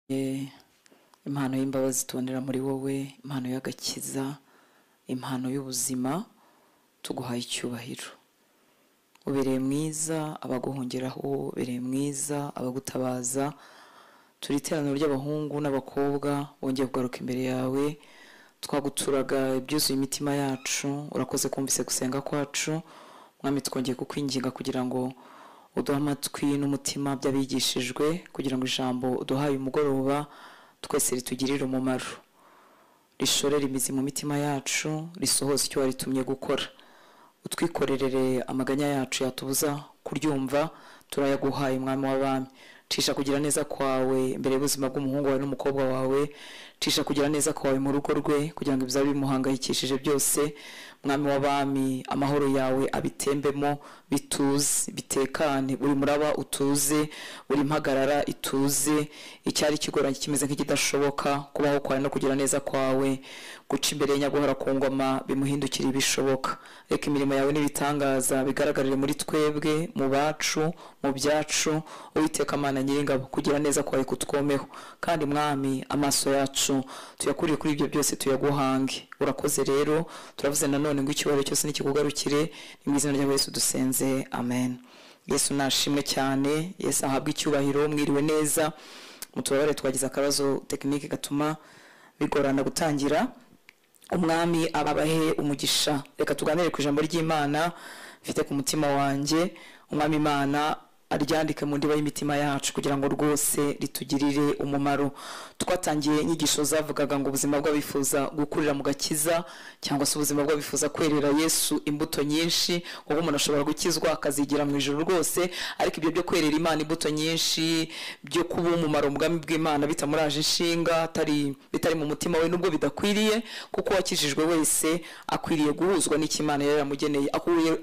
Impano y'imbabazi tubonera muri wowe, impano y'agakiza, impano y'ubuzima, tuguhaye icyubahiro. Ubereye mwiza abaguhungiraho, ubereye mwiza abagutabaza. Turi iteraniro ry'abahungu n'abakobwa bongeye kugaruka imbere yawe, twaguturaga ibyuzuye imitima yacu. Urakoze kumvise gusenga kwacu, Mwami. Twongeye kukwinginga kugira ngo uduhe amatwi n'umutima by'abigishijwe, kugira ngo ijambo uduhaye umugoroba twese ritugirire umumaro, rishorere imizi mu mitima yacu, risohoze icyo waritumye gukora. Utwikorerere amaganya yacu yatubuza kuryumva, turayaguhaye, Mwami w'abami. Cisha kugira neza kwawe imbere y'ubuzima bw'umuhungu wawe n'umukobwa wawe, cisha kugira neza kwawe mu rugo rwe, kugira ngo ibizaba bimuhangayikishije byose, Mwami w'abami, amahoro yawe abitembemo, bituze, bitekane. Buri muraba utuze, buri mpagarara ituze, icyari kigoranye kimeze nk'ikidashoboka, kubaho kwawe no kugira neza kwawe guca imbere y'Inyaguhora ku ngoma bimuhindukira ibishoboka. Reka imirimo yawe n'ibitangaza bigaragarire muri twebwe, mu bacu, mu byacu. Uwiteka Mana Nyiringabo, kugira neza kwawe kutwomeho, kandi Mwami, amaso yacu tuyakurire kuri ibyo byose, tuyaguhange. Urakoze rero. Turavuze nanone ngo icyubahiro cyose nikikugarukire. Ni mu izina rya Yesu dusenze, amen. Yesu nashimwe cyane, Yesu ahabwe icyubahiro. Mwiriwe neza? Mutubabare, twagize akabazo technique gatuma bigorana gutangira. Umwami ababahe umugisha. Reka tuganire ku ijambo ry'Imana mfite ku mutima wanjye. Umwami Imana aryandike mu ndiba y'imitima yacu kugira ngo rwose ritugirire umumaro. Twatangiye inyigisho zavugaga ngo ubuzima bw'abifuza gukurira mu gakiza, cyangwa se ubuzima bw'abifuza kwerera Yesu imbuto nyinshi, kuko umuntu ashobora gukizwa akazigira mu ijuru rwose, ariko ibyo byo kwerera Imana imbuto nyinshi, byo kuba umumaro mu bwami bw'Imana, bitamuraje inshinga, atari bitari mu mutima we, nubwo bidakwiriye, kuko uwakijijwe wese akwiriye guhuzwa n'icyo Imana yari yaramugeneye,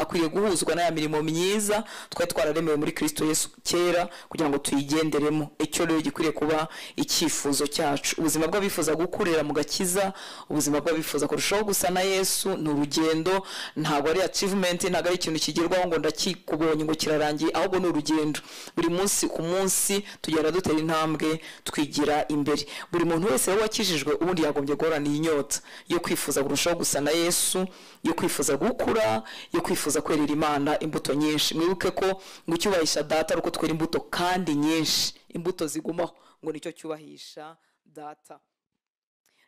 akwiriye guhuzwa n'aya mirimo myiza twari twararemewe muri Kristo Yesu kera kugira ngo tuyigenderemo. Icyo rero gikwiriye kuba icyifuzo cyacu. Ubuzima bw'abifuza gukurira mu gakiza, ubuzima bw'abifuza kurushaho gusa na Yesu, ni urugendo, ntabwo ari achievement, ntabwo ari ikintu kigerwaho ngo ndakikubonye ngo kirarangiye, ahubwo ni urugendo. Buri munsi ku munsi tugenda dutera intambwe twigira imbere. Buri muntu wese rero wakijijwe ubundi yagombye guhorana iyi nyota yo kwifuza kurushaho gusa na Yesu, yo kwifuza gukura, yo kwifuza kwerera Imana imbuto nyinshi. Mwibuke ko ngo icyubahisha Data ari uko twera imbuto kandi nyinshi, imbuto zigumaho, ngo nicyo cyubahisha Data.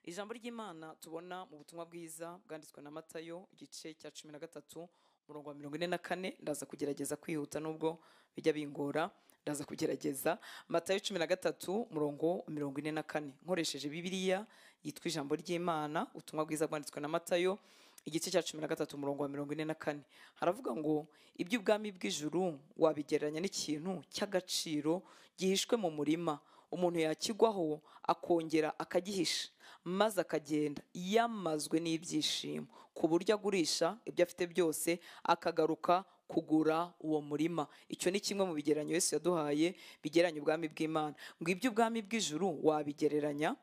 Ijambo ry'Imana tubona mu Butumwa Bwiza bwanditswe na Matayo, igice cya 13, umurongo wa 44. Ndaza kugerageza kwihuta nubwo bijya bingora, ndaza kugerageza. Matayo 13, umurongo wa 44, nkoresheje Bibiliya yitwa Ijambo ry'Imana. Ubutumwa Bwiza bwanditswe na Matayo, igice cya 13, umurongo wa 44, haravuga ngo: "Iby'ubwami bw'ijuru wabigereranya n'ikintu cy'agaciro gihishwe mu murima, umuntu yakigwaho akongera akagihisha, maze akagenda yamazwe n'ibyishimo ku buryo agurisha ibyo afite byose akagaruka kugura uwo murima." Icyo ni kimwe mu bigereranyo Yesu yaduhaye bigereranya ubwami bw'Imana, ngo iby'ubwami bw'ijuru wabigereranya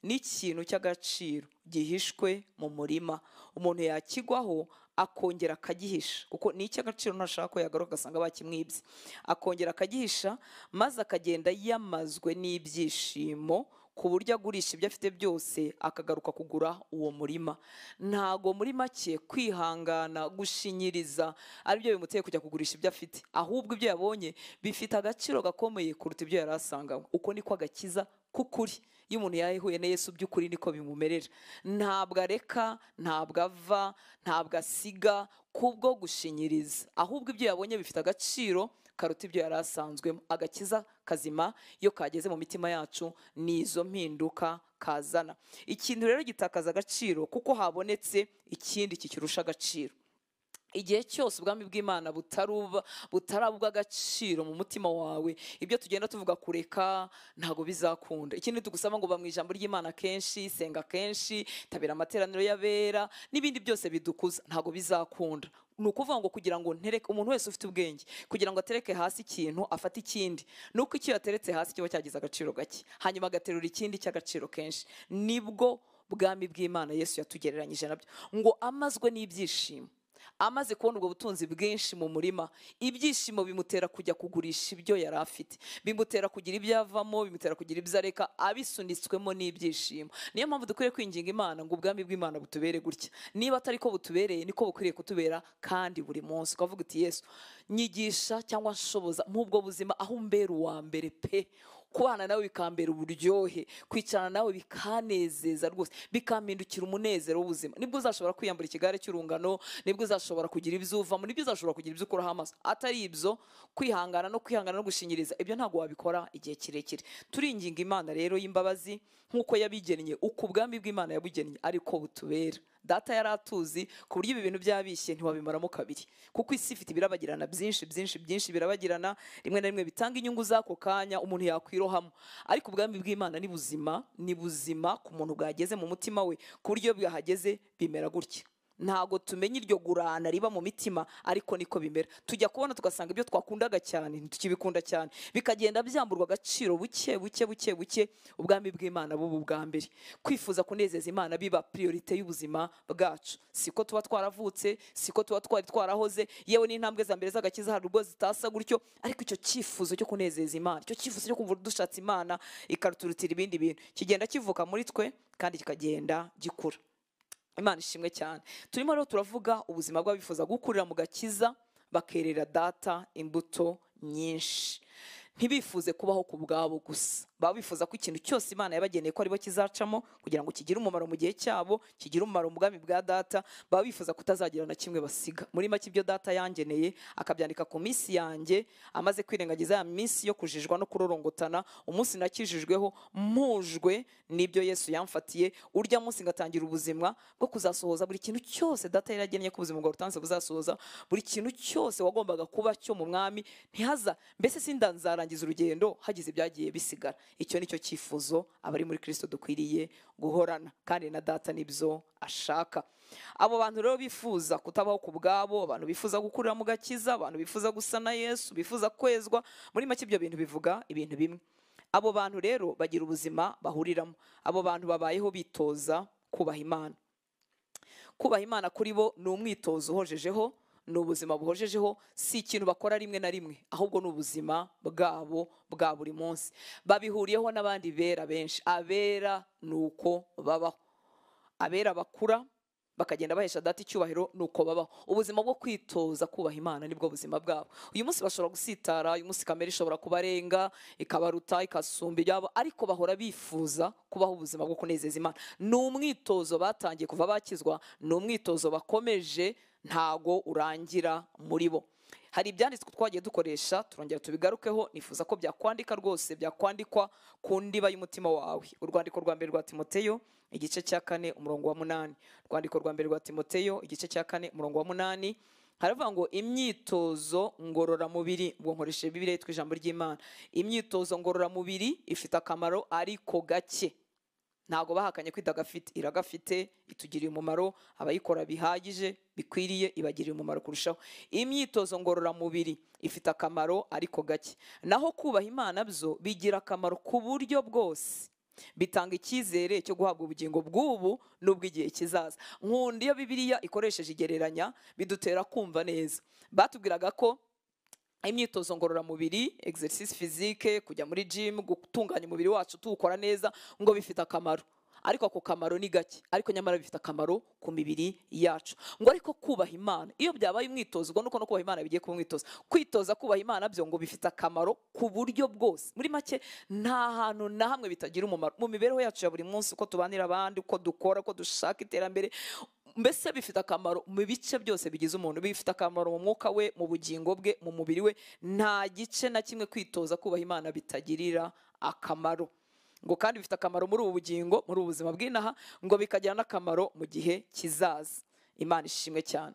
n'ikintu cy'agaciro gihishwe mu murima, umuntu yakigwaho akongera akagihisha, kuko ni icy'agaciro, ntashaka ko yagaruka agasanga bakimwibye, akongera akagihisha, maze akagenda yamazwe n'ibyishimo ku buryo agurisha ibyo afite byose akagaruka kugura uwo murima. Ntago muri make kwihangana, gushinyiriza aribyo bimuteye kujya kugurisha ibyo afite, ahubwo ibyo yabonye bifite agaciro gakomeye kuruta ibyo yari asanganywe. Uko niko agakiza k'ukuri, iyo umuntu yahuye na Yesu by'ukuri, niko bimumerera. Ntabwo areka, ntabwo ava, ntabwo asiga kubwo gushinyiriza, ahubwo ibyo yabonye bifite agaciro karuta ibyo yari asanzwemo. Agakiza kazima iyo kageze mu mitima yacu ni izo mpinduka kazana. Ikintu rero gitakaza agaciro kuko habonetse ikindi kikirusha agaciro. Igihe cyose ubwami bw'Imana butaruba butaraba ubw'agaciro mu mutima wawe, ibyo tugenda tuvuga kureka ntabwo bizakunda. Ikindi tugusaba ngo ba mu ijambo ry'Imana kenshi, senga kenshi, tabira amateraniro y'abera n'ibindi byose bidukuza, ntabwo bizakunda. Ni ukuvuga ngo kugira ngo ntereke, umuntu wese ufite ubwenge, kugira ngo atereke hasi ikintu afate ikindi, ni uko icyo yateretse hasi kiba cyagize agaciro gake, hanyuma agaterura ikindi cy'agaciro kenshi. Nibwo bwami bw'Imana Yesu yatugereranyije nabyo, ngo amazwe n'ibyishimo. Amaze kubona ubwo butunzi bwinshi mu murima, ibyishimo bimutera kujya kugurisha ibyo yari afite, bimutera kugira ibyo avamo, bimutera kugira ibyo areka, abisunitswemo n'ibyishimo. Niyo mpamvu dukwiriye kwinginga Imana ngo ubwami bw'Imana butubere gutya. Niba atari ko butubereye, niko bukwiriye kutubera kandi buri munsi. Ukavuga uti Yesu, nyigisha cyangwa nshoboza nk'ubwo buzima aho umbera uwa mbere pe. Kubana nawe bikambera uburyohe, kwicarana nawe bikanezeza rwose, bikampindukira umunezero w'ubuzima. Nibwo uzashobora kwiyambura ikigare cy'urungano, nibwo uzashobora kugira ibyo uvamo, nibwo uzashobora kugira ibyo ukuraho amaso. Atari ibyo, kwihangana no kwihangana no gushinyiriza, ibyo ntabwo wabikora igihe kirekire. Turinginga Imana rero y'imbabazi nk'uko yabigennye, uko ubwami bw'Imana yabugennye ariko butubera. Data yari atuzi ku buryo ibi bintu byabishye ntiwabimaramo kabiri, kuko isi ifite ibirabagirana byinshi byinshi byinshi, birabagirana rimwe na rimwe bitanga inyungu z'ako kanya umuntu yakwirohamo. Ariko ubwami bw'Imana ni buzima, ni buzima ku muntu bwageze mu mutima we, ku buryo bwahageze bimera gutya. Ntago tumenya iryo gurana riba mu mitima, ariko niko bimera. Tujya kubona tugasanga ibyo twakundaga cyane ntitukibikunda cyane, bikagenda byamburwa agaciro buke buke buke buke. Ubwami bw'Imana bubu bwa mbere, kwifuza kunezeza Imana biba priorite y'ubuzima bwacu. Siko tuba twaravutse, siko tuba twari twarahoze, yewe n'intambwe za mbere z'agakiza hari ubwo zitasa gutyo, ariko icyo cyifuzo cyo kunezeza Imana, icyo cyifuzo cyo kumva dushatse Imana ikaruturutira ibindi bintu, kigenda kivuka muri twe kandi kikagenda gikura. Imana ishimwe cyane. Turimo rero turavuga ubuzima bw'abifuza gukurira mu gakiza, bakerera data imbuto nyinshi. Ntibifuze kubaho ku bwabo gusa, baba bifuza ko ikintu cyose Imana yabageneye ko aribo kizacamo kugira ngo kigire umumaro mu gihe cyabo, kigire umumaro mu bwami bwa data. Baba bifuza kutazagira na kimwe basiga. Muri make ibyo data yangeneye akabyandika ku minsi yanjye, amaze kwirengagiza ya minsi yo kujijwa no kurorongotana, umunsi nakijijweho mpujwe n'ibyo Yesu yamfatiye, urya munsi ngatangira ubuzima bwo kuzasohoza buri kintu cyose data yaragennye ko ubuzima bwawe butanze buzasohoza, buri kintu cyose wagombaga kuba cyo mu mwami. Ntihaza mbese sindanzara urugendo hagize ibyagiye bisigara. Icyo nicyo cyifuzo abari muri Kristo dukwiriye guhorana, kandi na data nibyo ashaka. Abo bantu rero bifuza kutabaho ku bwabo, abantu bifuza gukurira mu gakiza, abantu bifuza gusa na Yesu, bifuza kwezwa, muri make ibyo bintu bivuga ibintu bimwe. Abo bantu rero bagira ubuzima bahuriramo. Abo bantu babayeho bitoza kubaha Imana. Kubaha Imana kuri bo ni umwitozo uhojejeho, ni ubuzima buhojejeho, si ikintu bakora rimwe na rimwe, ahubwo ni ubuzima bwabo bwa buri munsi. Babihuriyeho n'abandi bera benshi. Abera nuko babaho, abera bakura bakagenda bahesha data icyubahiro, nuko babaho. Ubuzima bwo kwitoza kubaha Imana nibwo buzima bwabo. Uyu munsi bashobora gusitara, uyu munsi kamere ishobora kubarenga, ikabaruta, ikasumba ibyabo, ariko bahora bifuza kubaho ubuzima bwo kunezeza Imana. Ni umwitozo batangiye kuva bakizwa, ni umwitozo bakomeje, ntago urangira muri bo. Hari ibyanditswe twagiye dukoresha, turongera tubigarukeho. Nifuza ko byakwandika rwose, byakwandikwa ku ndiba y'umutima wawe. Urwandiko rwa mbere rwa Timoteyo igice cya 4 umurongo wa 8. Urwandiko rwa mbere rwa Timoteyo igice cya 4 umurongo wa 8 haravuga ngo imyitozo ngororamubiri, ubwo nkoresheje Bibiliya yitwa ijambo ry'Imana. Imyitozo ngororamubiri ifite akamaro ariko gake. Ntago bahakanye kwita gafite, iragafite, itugiriye umumaro, abayikora bihagije bikwiriye ibagiriye umumaro kurushaho. Imyitozo ngororamubiri ifite akamaro ariko gake. Naho kubaha Imana byo bigira akamaro ku buryo bwose, bitanga icyizere cyo guhabwa ubugingo bw'ubu n'ubw'igihe kizaza. Nkunda iyo Bibiliya ikoresheje igereranya, bidutera kumva neza. Batubwiraga ko imyitozo ngororamubiri, exercice physique, kujya muri gym, gutunganya umubiri wacu tuwukora neza, ngo bifite akamaro, ariko ako kamaro ni gake, ariko nyamara bifite akamaro ku mibiri yacu. Ngo ariko kubaha Imana iyo byabaye umwitozo, ubwo nuko no kubaha Imana bigiye kuba umwitozo. Kwitoza kubaha Imana byo ngo bifite akamaro ku buryo bwose. Muri make nta hantu na hamwe bitagira umumaro mu mibereho yacu ya buri munsi, uko tubanira abandi, uko dukora, uko dushaka iterambere, mbese bifite akamaro mu bice byose bigize umuntu. Bifite akamaro mu mwuka we, mu bugingo bwe, mu mubiri we. Nta gice na kimwe kwitoza kubaha Imana bitagirira akamaro. Ngo kandi bifite akamaro muri ubu bugingo, muri ubu buzima bw'inaha, ngo bikagira n'akamaro mu gihe kizaza. Imana ishimwe cyane.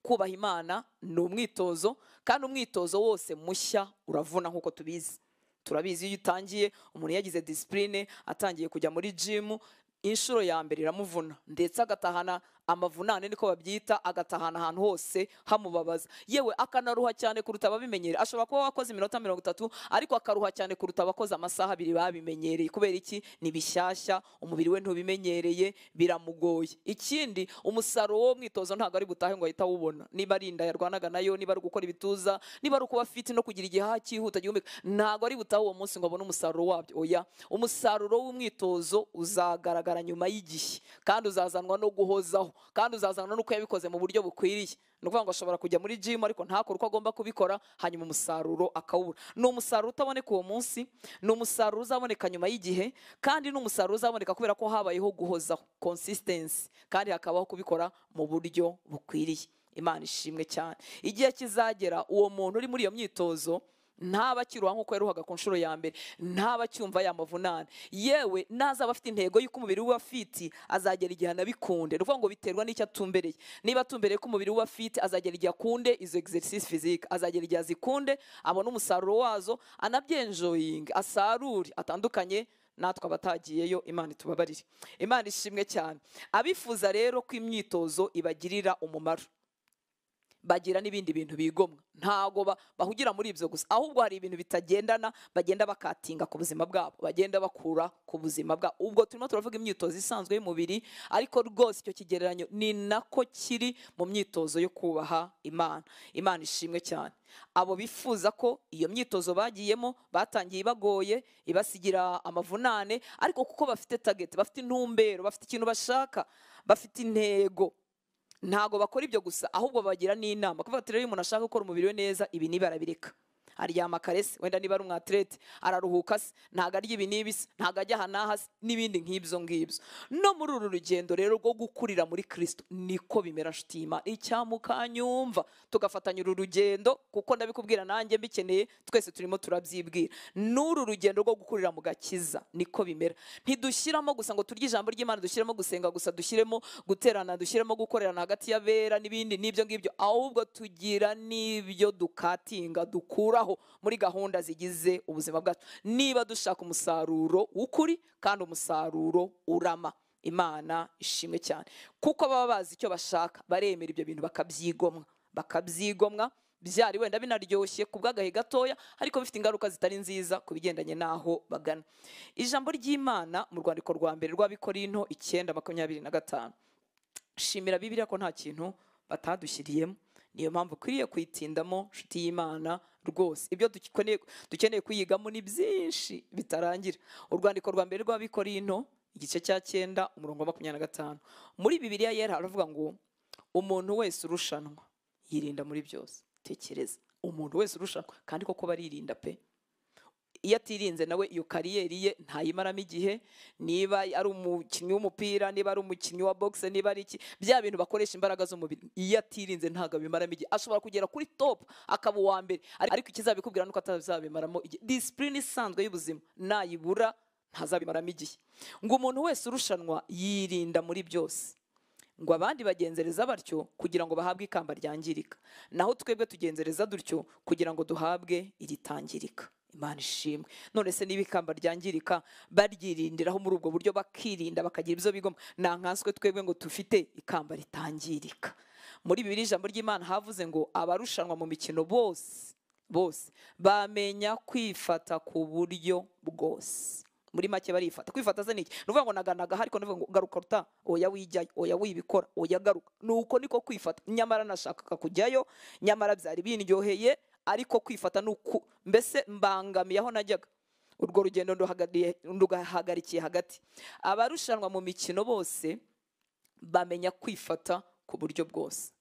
Kubaha Imana ni umwitozo, kandi umwitozo wose mushya uravuna nk'uko tubizi. Turabizi iyo utangiye, umuntu yagize discipline, atangiye kujya muri gym, inshuro ya mbere iramuvuna, ndetse agatahana Amavunane niko babyita, agatahana ahantu hose hamubabaza, yewe akanaruha cyane kuruta ababimenyereye. Ashobora kuba wakoze iminota 30 ariko akaruha cyane kuruta abakoze amasaha 2 babimenyereye. Kubera iki? Ni bishyashya, umubiri we ntubimenyereye, biramugoye. Ikindi, umusaruro w'umwitozo ntabwo ari butahe ngo ahita awubona. Niba ari inda yarwanaga nayo, niba ari gukora ibituza, niba ari ukuba fit no kugira igihaha cyihuta gihumeka, ntabwo ari butahe uwo munsi ngo abone umusaruro wabyo. Oya, umusaruro w'umwitozo uzagaragara nyuma y'igihe, kandi uzazanwa no guhozaho, kandi uzazana nuko yabikoze mu buryo bukwiriye. Ni ukuvuga ngo ashobora kujya muri gym ariko ntakore uko agomba kubikora, hanyuma umusaruro akawubura. Ni umusaruro utaboneka uwo munsi, ni umusaruro uzaboneka nyuma y'igihe, kandi ni umusaruro uzaboneka kubera ko habayeho guhozaho, consistency, kandi hakabaho kubikora mu buryo bukwiriye. Imana ishimwe cyane. Igihe kizagera uwo muntu uri muri iyo myitozo ntaba akiruha nk'uko yaruhaga ku nshuro ya mbere, ntaba acyumva ya mavunane, yewe nazaba afite intego y'uko umubiri we afite, azagera igihe anabikunde. Ni ukuvuga ngo biterwa n'icyo atumbereye. Niba atumbereye ko umubiri we afite, azagera igihe akunde izo exercice physique, azagera igihe azikunde, abone umusaruro wazo, anabyenjoyinge, asarure, atandukanye natwe abatagiyeyo. Imana itubabarire. Imana ishimwe cyane. Abifuza rero ko imyitozo ibagirira umumaro, bagira n'ibindi bintu bigomwa. Ntago bahugira muri ibyo gusa, ahubwo hari ibintu bitagendana bagenda bakatinga ku buzima bwabo, bagenda bakura ku buzima bwabo. Ubwo turimo turavuga imyitozo isanzwe y'umubiri, ariko rwose icyo kigereranyo ni nako kiri mu myitozo yo kubaha Imana. Imana ishimwe cyane. Abo bifuza ko iyo myitozo bagiyemo batangiye ibagoye, ibasigira amavunane, ariko kuko bafite target, bafite intumbero, bafite ikintu bashaka, bafite intego, ntago bakora ibyo gusa, ahubwo bagira n'inama. Kuvuga ati rero iyo umuntu ashaka gukora umubiri we neza, ibi niba arabireka, aryama kare se, wenda niba ari umwatlete araruhuka se, ntago arya ibi n'ibi se, ntago ajya aha n'aha se, n'ibindi nk'ibyo ngibyo. No muri uru rugendo rero rwo gukurira muri Kristo niko bimera, nshuti y'Imana. Icyamukanyumva tugafatanya uru rugendo, kuko ndabikubwira nanjye mbikeneye, twese turimo turabyibwira. N'uru rugendo rwo gukurira mu gakiza niko bimera. Ntidushyiramo gusa ngo turye ijambo ry'Imana, dushyiremo gusenga gusa, dushyiremo guterana, dushyiremo gukorerana hagati y'abera n'ibindi n'ibyo ngibyo, ahubwo tugira n'ibyo dukatinga, dukuraho muri gahunda zigize ubuzima bwacu, niba dushaka umusaruro w'ukuri kandi umusaruro urama. Imana ishimwe cyane. Kuko baba bazi icyo bashaka, baremera ibyo bintu bakabyigomwa, bakabyigomwa byari wenda binaryoshye ku bw'agahe gatoya, ariko bifite ingaruka zitari nziza ku bigendanye n'aho bagana. Ijambo ry'Imana mu rwandiko rwa mbere rw'Abikorinto 9:25. Shimira Bibiliya ko nta kintu batadushyiriyemo, niyo mpamvu ukwiriye kuyitindamo, nshuti y'Imana. Rwose ibyo dukeneye kuyigamo ni byinshi bitarangira. Urwandiko rwa mbere rw'Abikorinto igice cya 9 umurongo wa 25. Muri Bibiliya yera haravuga ngo umuntu wese urushanwa yirinda muri byose. Tekereza, umuntu wese urushanwa, kandi koko baririnda pe. Iyo atirinze nawe iyo kariyeri ye ntayimaramo igihe. Niba ari umukinnyi w'umupira, niba ari umukinnyi wa boxe, niba ari iki, bya bintu bakoresha imbaraga z'umubiri, iyo atirinze ntago abimaramo igihe. Ashobora kugera kuri top akaba uwa mbere, ariko ikizabikubwira nuko atazabimaramo igihe. Discipline isanzwe y'ubuzima nayibura ntazabimaramo igihe. Ngo umuntu wese urushanwa yirinda muri byose, ngo abandi bagenzereza batyo kugira ngo bahabwe ikamba ryangirika, naho twebwe tugenzereza dutyo kugira ngo duhabwe iritangirika. Imana ishimwe. None se niba ikamba ryangirika baryirindiraho muri ubwo buryo, bakirinda bakagira ibyo bigomwa, nta nkanswe twebwe ngo tufite ikamba ritangirika. Muri Bibiliya ijambo ry'Imana havuze ngo abarushanwa mu mikino bose bose bamenya kwifata ku buryo bwose. Muri make barifata. Kwifata se niki? Nuvuga ngo naganaga ariko nuvuga ngo garuka ruta, oya wijyayo, oya wibikora, oya garuka. Nuko niko kwifata. Nyamara nashakaga kujyayo, nyamara byari bindyoheye, ariko kwifata nuko mbese mbangamiye aho najyaga. Urwo rugendo nduhagarikiye hagati. Abarushanwa mu mikino bose bamenya kwifata ku buryo bwose.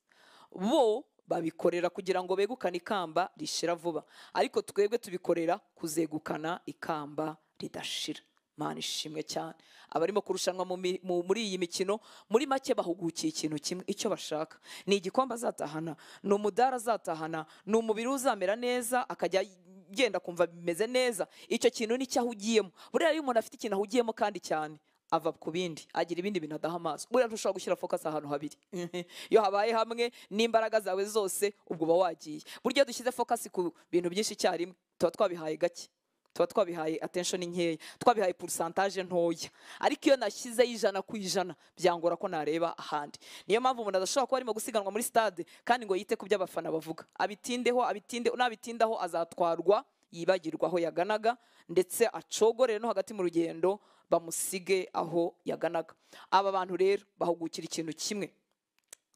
Bo babikorera kugira ngo begukane ikamba rishira vuba, ariko twebwe tubikorera kuzegukana ikamba ridashira. Imana ishimwe cyane. Abarimo kurushanwa muri iyi mikino muri make bahugukiye ikintu kimwe, icyo bashaka ni igikombe azatahana, ni umudara azatahana, ni umubiri uzamera neza akajya genda kumva bimeze neza. Icyo kintu ni cyo ahugiyemo. Buriya iyo umuntu afite ikintu ahugiyemo kandi cyane, ava ku bindi, agira ibindi bintu adaha amaso. Buriya ntushobora gushyira focus ahantu habiri. Iyo habaye hamwe n'imbaraga zawe zose ubwo uba wagiye. Burya dushyize focus ku bintu byinshi icyarimwe tuba twabihaye gake, Tuba twabihaye attention nkeya, twabihaye pourcentage ntoya. Ariko iyo nashyizeho 100% byangora ko nareba ahandi. Niyo mpamvu umuntu adashobora kuba arimo gusiganwa muri stade kandi ngo yite ku byo abafana bavuga, abitindeho, abitinde, nabitindaho azatwarwa, yibagirwa aho yaganaga, ndetse acogorere no hagati mu rugendo bamusige aho yaganaga. Aba bantu rero bahugukira ikintu kimwe,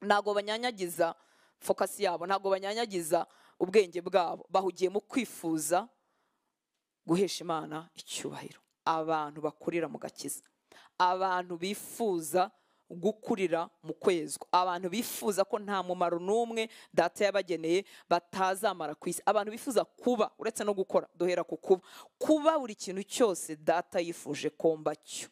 ntago banyanyagiza focus yabo, ntago banyanyagiza ubwenge bwabo, bahugiye mu kwifuza guhesha Imana icyubahiro. Abantu bakurira mu gakiza, abantu bifuza gukurira mu kwezwa, abantu bifuza ko nta mumaro n'umwe data yabageneye batazamara ku isi, abantu bifuza kuba, uretse no gukora, duhera ku kuba buri kintu cyose data yifuje komba cyo,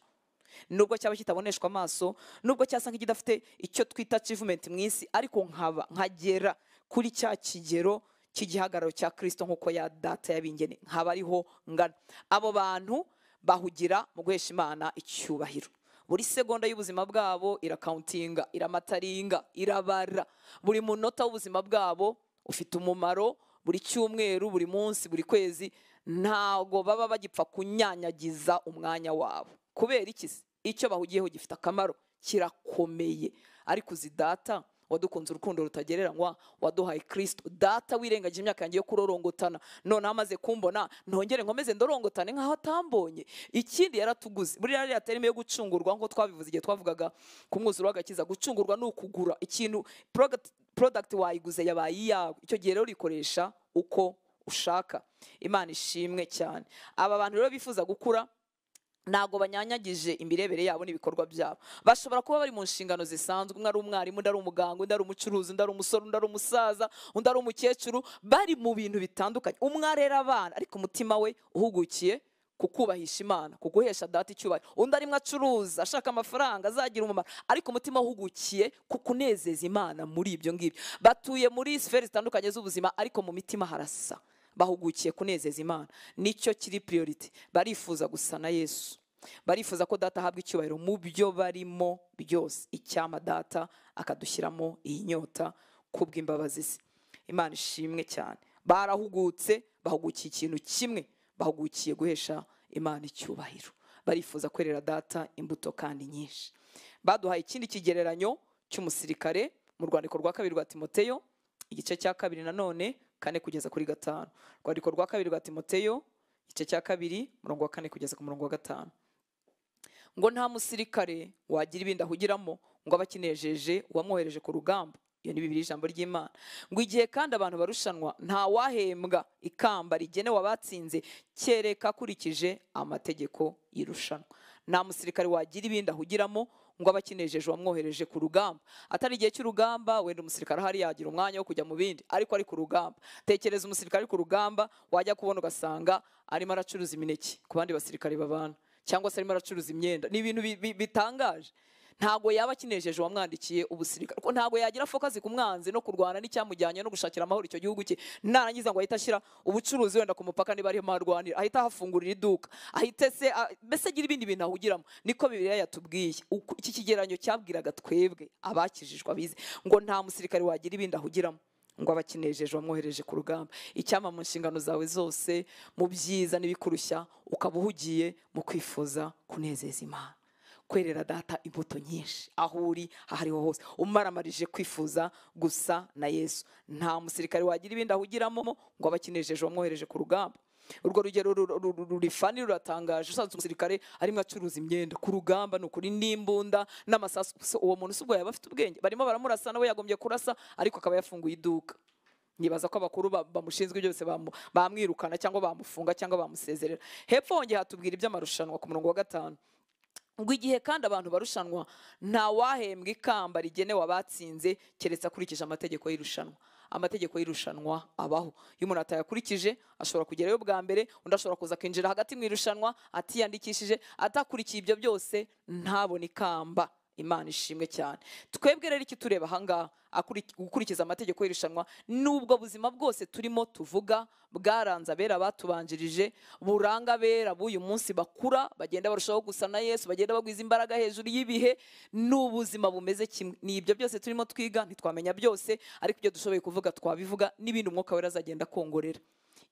nubwo cyaba kitaboneshwa amaso, nubwo cyasa nk'ikidafite icyo twita achievement mu isi, ariko nkaba nkagera kuri cya kigero cy'igihagararo cya Kristo nk'uko ya data yabingene, nkaba ariho ngana. Abo bantu bahugira mu guhesha Imana icyubahiro. Buri segonda y'ubuzima bwabo irakauntinga, iramataringa, irabara. Buri munota w'ubuzima bwabo ufite umumaro, buri cyumweru, buri munsi, buri kwezi, ntago baba bagipfa kunyanyagiza umwanya wabo. Kubera iki? Icyo bahugiyeho gifite akamaro, kirakomeye. Ariko uzi data wadukunze urukundo rutagereranywa, waduhaye Kristo, data wirengagije imyaka yanjye yo kurorongotana, none amaze kumbona ntongere nkomeze ndorongotane nkaho atambonye. Ikindi yaratuguze. Buri rari yaterime yo gucungurwa, nko twabivuze igihe twavugaga ku mwuzuro w'agakiza, gucungurwa ni ukugura ikintu, product wayiguze yabaye iyawe, icyo gihe rero urikoresha uko ushaka. Imana ishimwe cyane. Aba bantu rero bifuza gukura ntago banyanyagije imirebere yabo n'ibikorwa byabo. Bashobora kuba bari mu nshingano zisanzwe, umwe ari umwarimu, undi ari umuganga, undi ari umucuruzi, undi ari umusore, undi ari umusaza, undi ari umukecuru, bari mu bintu bitandukanye. Umwe arera abana ariko umutima we uhugukiye kukubahisha Imana, kuguhesha data icyubahiro. Undi arimo acuruza ashaka amafaranga azagira umumaro, ariko umutima uhugukiye kukunezeza Imana muri ibyo ngibyo. Batuye muri sfere zitandukanye z'ubuzima, ariko mu mitima harasa, bahugukiye kunezeza Imana. Nicyo kiri priority. Barifuza gusa na Yesu, barifuza ko data ahabwa icyubahiro mu byo barimo byose. Icyama data akadushyiramo iyi nyota kubw'imbabazi ze. Imana ishimwe cyane. Barahugutse, bahugukiye ikintu kimwe, bahugukiye guhesha Imana icyubahiro. Barifuza kwerera data imbuto kandi nyinshi. Baduhaye ikindi kigereranyo cy'umusirikare mu rwandiko rwa 2 rwa Timoteyo, igice cya 2 nanone 4 kugeza kuri 5. Rwandiko rwa 2 rwa Timoteyo, igice cya 2, murongo wa 4 kugeza ku murongo wa 5. Ngo nta musirikare wagira ibindi ahugiramo ngo abakinejeje uwamwohereje ku rugamba. Iyo ni Bibiliya, ijambo ry'Imana. Ngo igihe kandi abantu barushanwa nta wahembwa ikamba rigenewe abatsinze kereka akurikije amategeko y'irushanwa. Nta musirikare wagira ibindi ahugiramo ngo abakinejeje uwamwohereje ku rugamba. Atari igihe cy'urugamba wenda umusirikare ahari yagira umwanya wo kujya mu bindi, ariko ari ku rugamba. Tekereza umusirikare ari ku rugamba, wajya kubona ugasanga arimo aracuruza imineke ku bandi basirikare babana, cyangwa se arimo aracuruza imyenda. Ni ibintu bitangaje. Ntago yaba akinejeje uwamwandikiye ubusirikare, kuko ntago yagira focus ku mwanzi no kurwana n'icyamujyanye no gushakira amahoro icyo gihugu cye. Narangiza ngo ahita ashyira ubucuruzi wenda ku mupaka niba ariho arwanira, ahita ahafungurira iduka, ahite se mbese agira ibindi bintu ahugiramo. Niko Bibiliya yatubwiye. Iki kigeranyo cyabwiraga twebwe abakijijwe abize ngo nta musirikare wagira ibindi ahugiramo ngo abakinejeje wamwohereje ku rugamba. Icyama mu nshingano zawe zose, mu byiza n'ibikurushya, ukaba uhugiye mu kwifuza kunezeza Imana, kwerera data imbuto nyinshi aho uri ahariho hose, umaramarije kwifuza gusa na Yesu. Nta musirikare wagira ibindi ahugiramo ngo abakinejeje wamwohereje ku rugamba. Urwo rugero rurifani ruratangaje. Usanze umusirikare arimo acuruza imyenda ku rugamba, ni ukuri n'imbunda n'amasasu. Uwo muntu si ubwo yaba afite ubwenge? Barimo baramurasa, nawe yagombye kurasa, ariko akaba yafunguye iduka. Nibaza ko abakuru bamushinzwe byose bamwirukana cyangwa bamufunga cyangwa bamusezerera. Hepfo hongeye hatubwira iby'amarushanwa ku murongo wa 5. Ngo igihe kandi abantu barushanwa nta wahembwa ikamba rigenewe abatsinze keretse akurikije amategeko y'irushanwa. Amategeko y'irushanwa abaho. Iyo umuntu atayakurikije ashobora kugerayo bwa mbere, undi ashobora kuza akinjira hagati mu irushanwa atiyandikishije, atakurikiye ibyo byose ntabone ikamba. Imana ishimwe cyane. Twebwe rero iki tureba ahangaha, gukurikiza amategeko y'irushanwa, nubwo buzima bwose turimo tuvuga bwaranze abera batubanjirije, buranga abera b'uyu munsi bakura, bagenda barushaho gusa na Yesu, bagenda bagwiza imbaraga hejuru y'ibihe, n'ubuzima bumeze kimwe. Ni ibyo byose turimo twiga, ntitwamenya byose, ariko ibyo dushoboye kuvuga twabivuga, n'ibindi Umwuka Wera azagenda akongorera.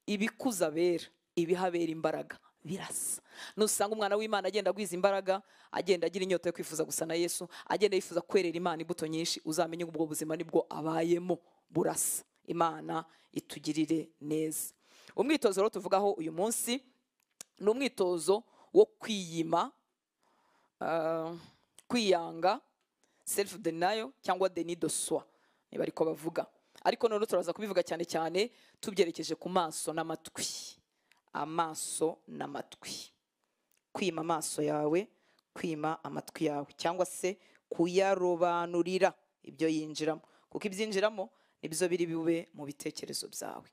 Ibikuza abera ibihabera imbaraga birasa. Nusanga umwana w'Imana agenda agwiza imbaraga, agenda agira inyota yo kwifuza gusa na Yesu, agenda yifuza kwerera Imana imbuto nyinshi, uzamenye ubwo buzima nibwo abayemo burasa. Imana itugirire neza. Umwitozo rero tuvugaho uyu munsi ni umwitozo wo kwiyima, kwiyanga, self denial cyangwa déni de soi niba ariko bavuga, ariko none turaza kubivuga cyane cyane tubyerekeje ku maso n'amatwi. Amaso n'amatwi, kwima amaso yawe, kwima amatwi yawe, cyangwa se kuyarobanurira ibyo yinjiramo, kuko ibyinjiramo nibyo biri bube mu bitekerezo byawe.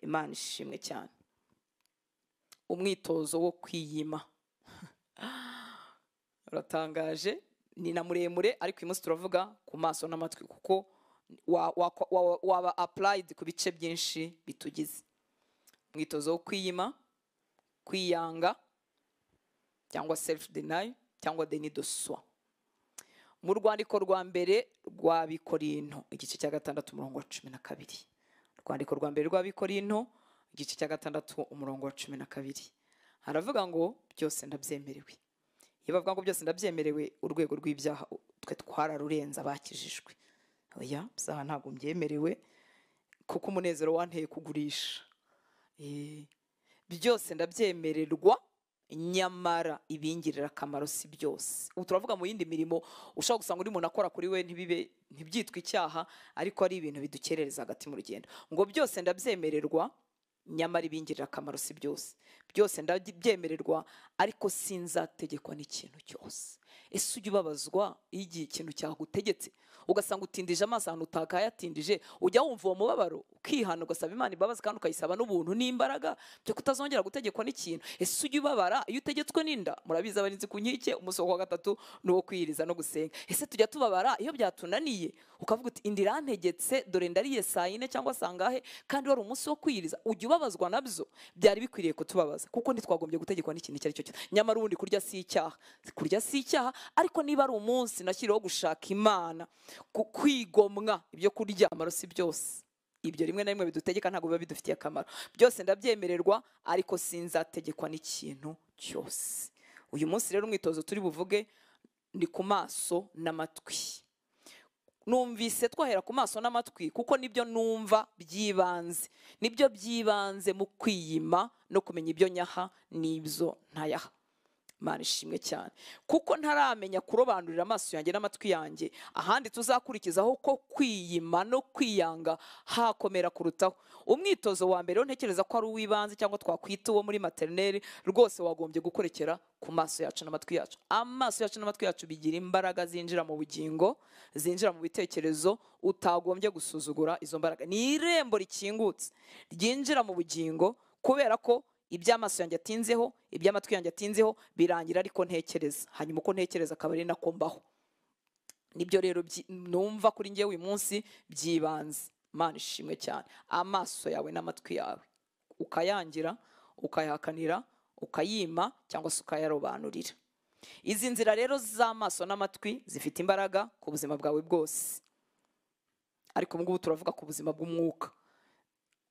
Imana ishimwe cyane. Umwitozo wo kwiyima uratangaje, ni na muremure, ariko uyu munsi turavuga ku maso n'amatwi kuko waba applied ku bice byinshi bitugize. Umwitozo wo kwiyima, kwiyanga cyangwa self denial cyangwa déni de soi. Mu rwandiko rwa mbere rw'Abikorinto igice cya 6 umurongo wa 12. Rwandiko rwa mbere rw'Abikorinto igice cya 6 umurongo wa 12 haravuga ngo byose ndabyemerewe. Iyo bavuga ngo byose ndabyemerewe, urwego rw'ibyaha twe twararurenza abakijijwe. Oya, byaha ntabwo mbyemerewe kuko umunezero wanteye kugurisha. Byose ndabyemererwa, nyamara ibingirira akamaro si byose. Ubu turavuga mu yindi mirimo ushobora gusanga uri umuntu akora kuri we ntibibe ntibyitwe icyaha, ariko ari ibintu bidukerereza hagati mu rugendo. Ngo byose ndabyemererwa, nyamara ibingirira akamaro si byose. Byose ndabyemererwa, ariko sinzategekwa n'ikintu cyose. Ese ujya ubabazwa iyo igihe ikintu cyagutegetse ugasanga utindije amaso ahantu utakayatindije, ujya wumva uwo mubabaro ukihana ugasaba Imana imbabazi kandi ukayisaba n'ubuntu n'imbaraga byo kutazongera gutegekwa n'ikintu? Ese ujya ubabara iyo utegetswe n'inda? Murabizi abarinzi ku nkike, umunsi wa 3 ni uwo kwiyiriza no gusenga. Ese tujya tubabara iyo byatunaniye ukavuga uti inda irantegetse, dore ndariye saa 4 cyangwa sangahe, kandi wari umunsi wo kwiyiriza? Ujya ubabazwa nabyo? Byari bikwiriye kutubabaza kuko ntitwagombye gutegekwa n'ikintu icyo ari cyo cyose. Nyamara ubundi kurya si icyaha, kurya si icyaha, ariko niba ari umunsi nashyiriweho gushaka Imana, kwigomwa ibyo kurya, akamaro si byose. Ibyo rimwe na rimwe bidutegeka ntabwo biba bidufitiye akamaro. Byose ndabyemererwa, ariko sinzategekwa n'ikintu cyose. Uyu munsi rero umwitozo turi buvuge ni ku maso n'amatwi. Numvise twahera ku maso n'amatwi kuko nibyo numva byibanze, nibyo byibanze mu kwiyima no kumenya ibyo nyaha n'ibyo ntayaha. Imana ishimwe cyane, kuko ntaramenya kurobanurira amaso yanjye n'amatwi yanjye. Ahandi tuzakurikizaho ko kwiyima no kwiyanga hakomera kurutaho. Umwitozo wa mbere ntekereza ko ari uw'ibanze cyangwa twakwita uwo muri maternelle, rwose wagombye gukorekera ku maso yacu n'amatwi yacu. Amaso yacu n'amatwi yacu bigira imbaraga zinjira mu bugingo, zinjira mu bitekerezo, utagombye gusuzugura izo mbaraga. Ni irembo rikingutse ryinjira mu bugingo, kubera ko iby'amaso yanjye atinzeho, iby'amatwi yanjye atinzeho birangira ariko ntekereza. Hanyuma uko ntekereza akaba ari nako mbaho. Nibyo rero numva kuri njye uyu munsi byibanze. Imana ishimwe cyane. Amaso yawe n'amatwi yawe ukayangira, ukayahakanira, ukayima cyangwa se ukayarobanurira. Izi nzira rero z'amaso n'amatwi zifite imbaraga ku buzima bwawe bwose, ariko ubu ngubu turavuga ku buzima bw'umwuka.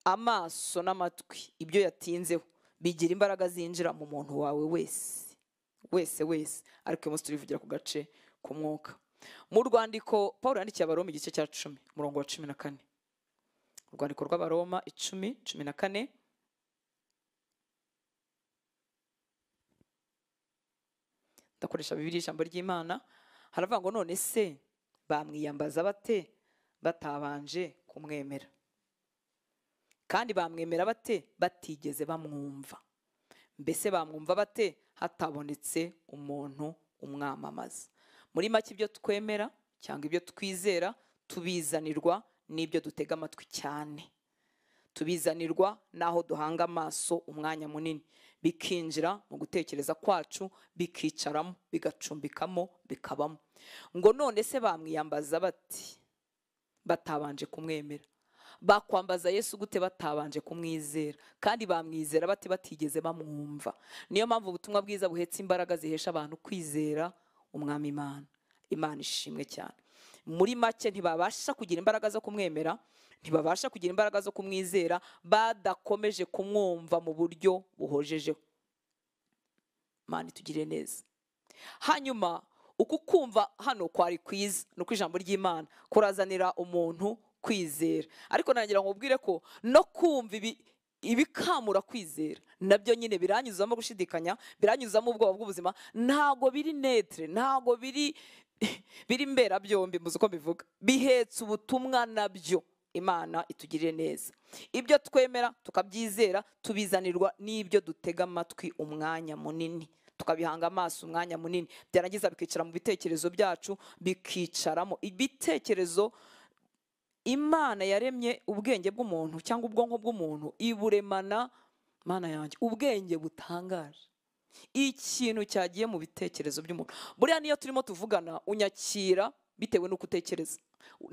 Amaso n'amatwi ibyo yatinzeho bigira imbaraga zinjira mu muntu wawe wese wese wese, ariko uyu munsi turivugira ku gace k'umwuka. Mu rwandiko Paul yandikiye Abaroma igice cya 10 umurongo wa 14. Urwandiko rw'Abaroma 10:14. Ndakoresha Bibiliya ijambo ry'Imana, haravuga ngo none se bamwiyambaza bate batabanje kumwemera? Kandi bamwemera bate batigeze bamwumva? Mbese bamwumva bate hatabonetse umuntu umwamamaza? Muri make ibyo twemera cyangwa ibyo twizera tubizanirwa n'ibyo dutega amatwi cyane, tubizanirwa naho duhanga amaso umwanya munini, bikinjira mu gutekereza kwacu, bikicaramo, bigacumbikamo, bikabamo. Ngo none se bamwiyambaza bati batabanje kumwemera? Bakwambaza Yesu gute batabanje kumwizera? Kandi bamwizera bate batigeze bamwumva? Niyo mpamvu ubutumwa bwiza buhetse imbaraga zihesha abantu kwizera umwami Imana. Imana ishimwe cyane. Muri make ntibabasha kugira imbaraga zo kumwemera, Ntibabasha kugira imbaraga zo kumwizera badakomeje kumwumva mu buryo buhojejeho. Imana itugirire neza. Hanyuma uku kumva hano kwari kwiza, nuko ijambo ry'Imana kurazanira umuntu kwizera. Ariko nagira ngo ubwire ko no kumva ibikamura kwizera nabyo nyine biranyuzamo gushidikanya, biranyuzamo ubwoba bw'ubuzima. Ntago biri netre, ntago biri imbera byombi, muzi uko bivuga, bihetse ubutumwa nabyo. Imana itugirire neza. Ibyo twemera tukabyizera tubizanirwa n'ibyo dutega amatwi umwanya munini, tukabihanga amaso umwanya munini, byarangiza bikicara mu bitekerezo byacu, bikicaramo ibitekerezo. Imana yaremye ubwenge bw'umuntu cyangwa ubwonko bw'umuntu iburemana, Mana yanjye, ubwenge butangaje. Ikintu cyagiye mu bitekerezo by'umuntu, buriya niyo turimo tuvugana unyakira bitewe n'uko utekereza.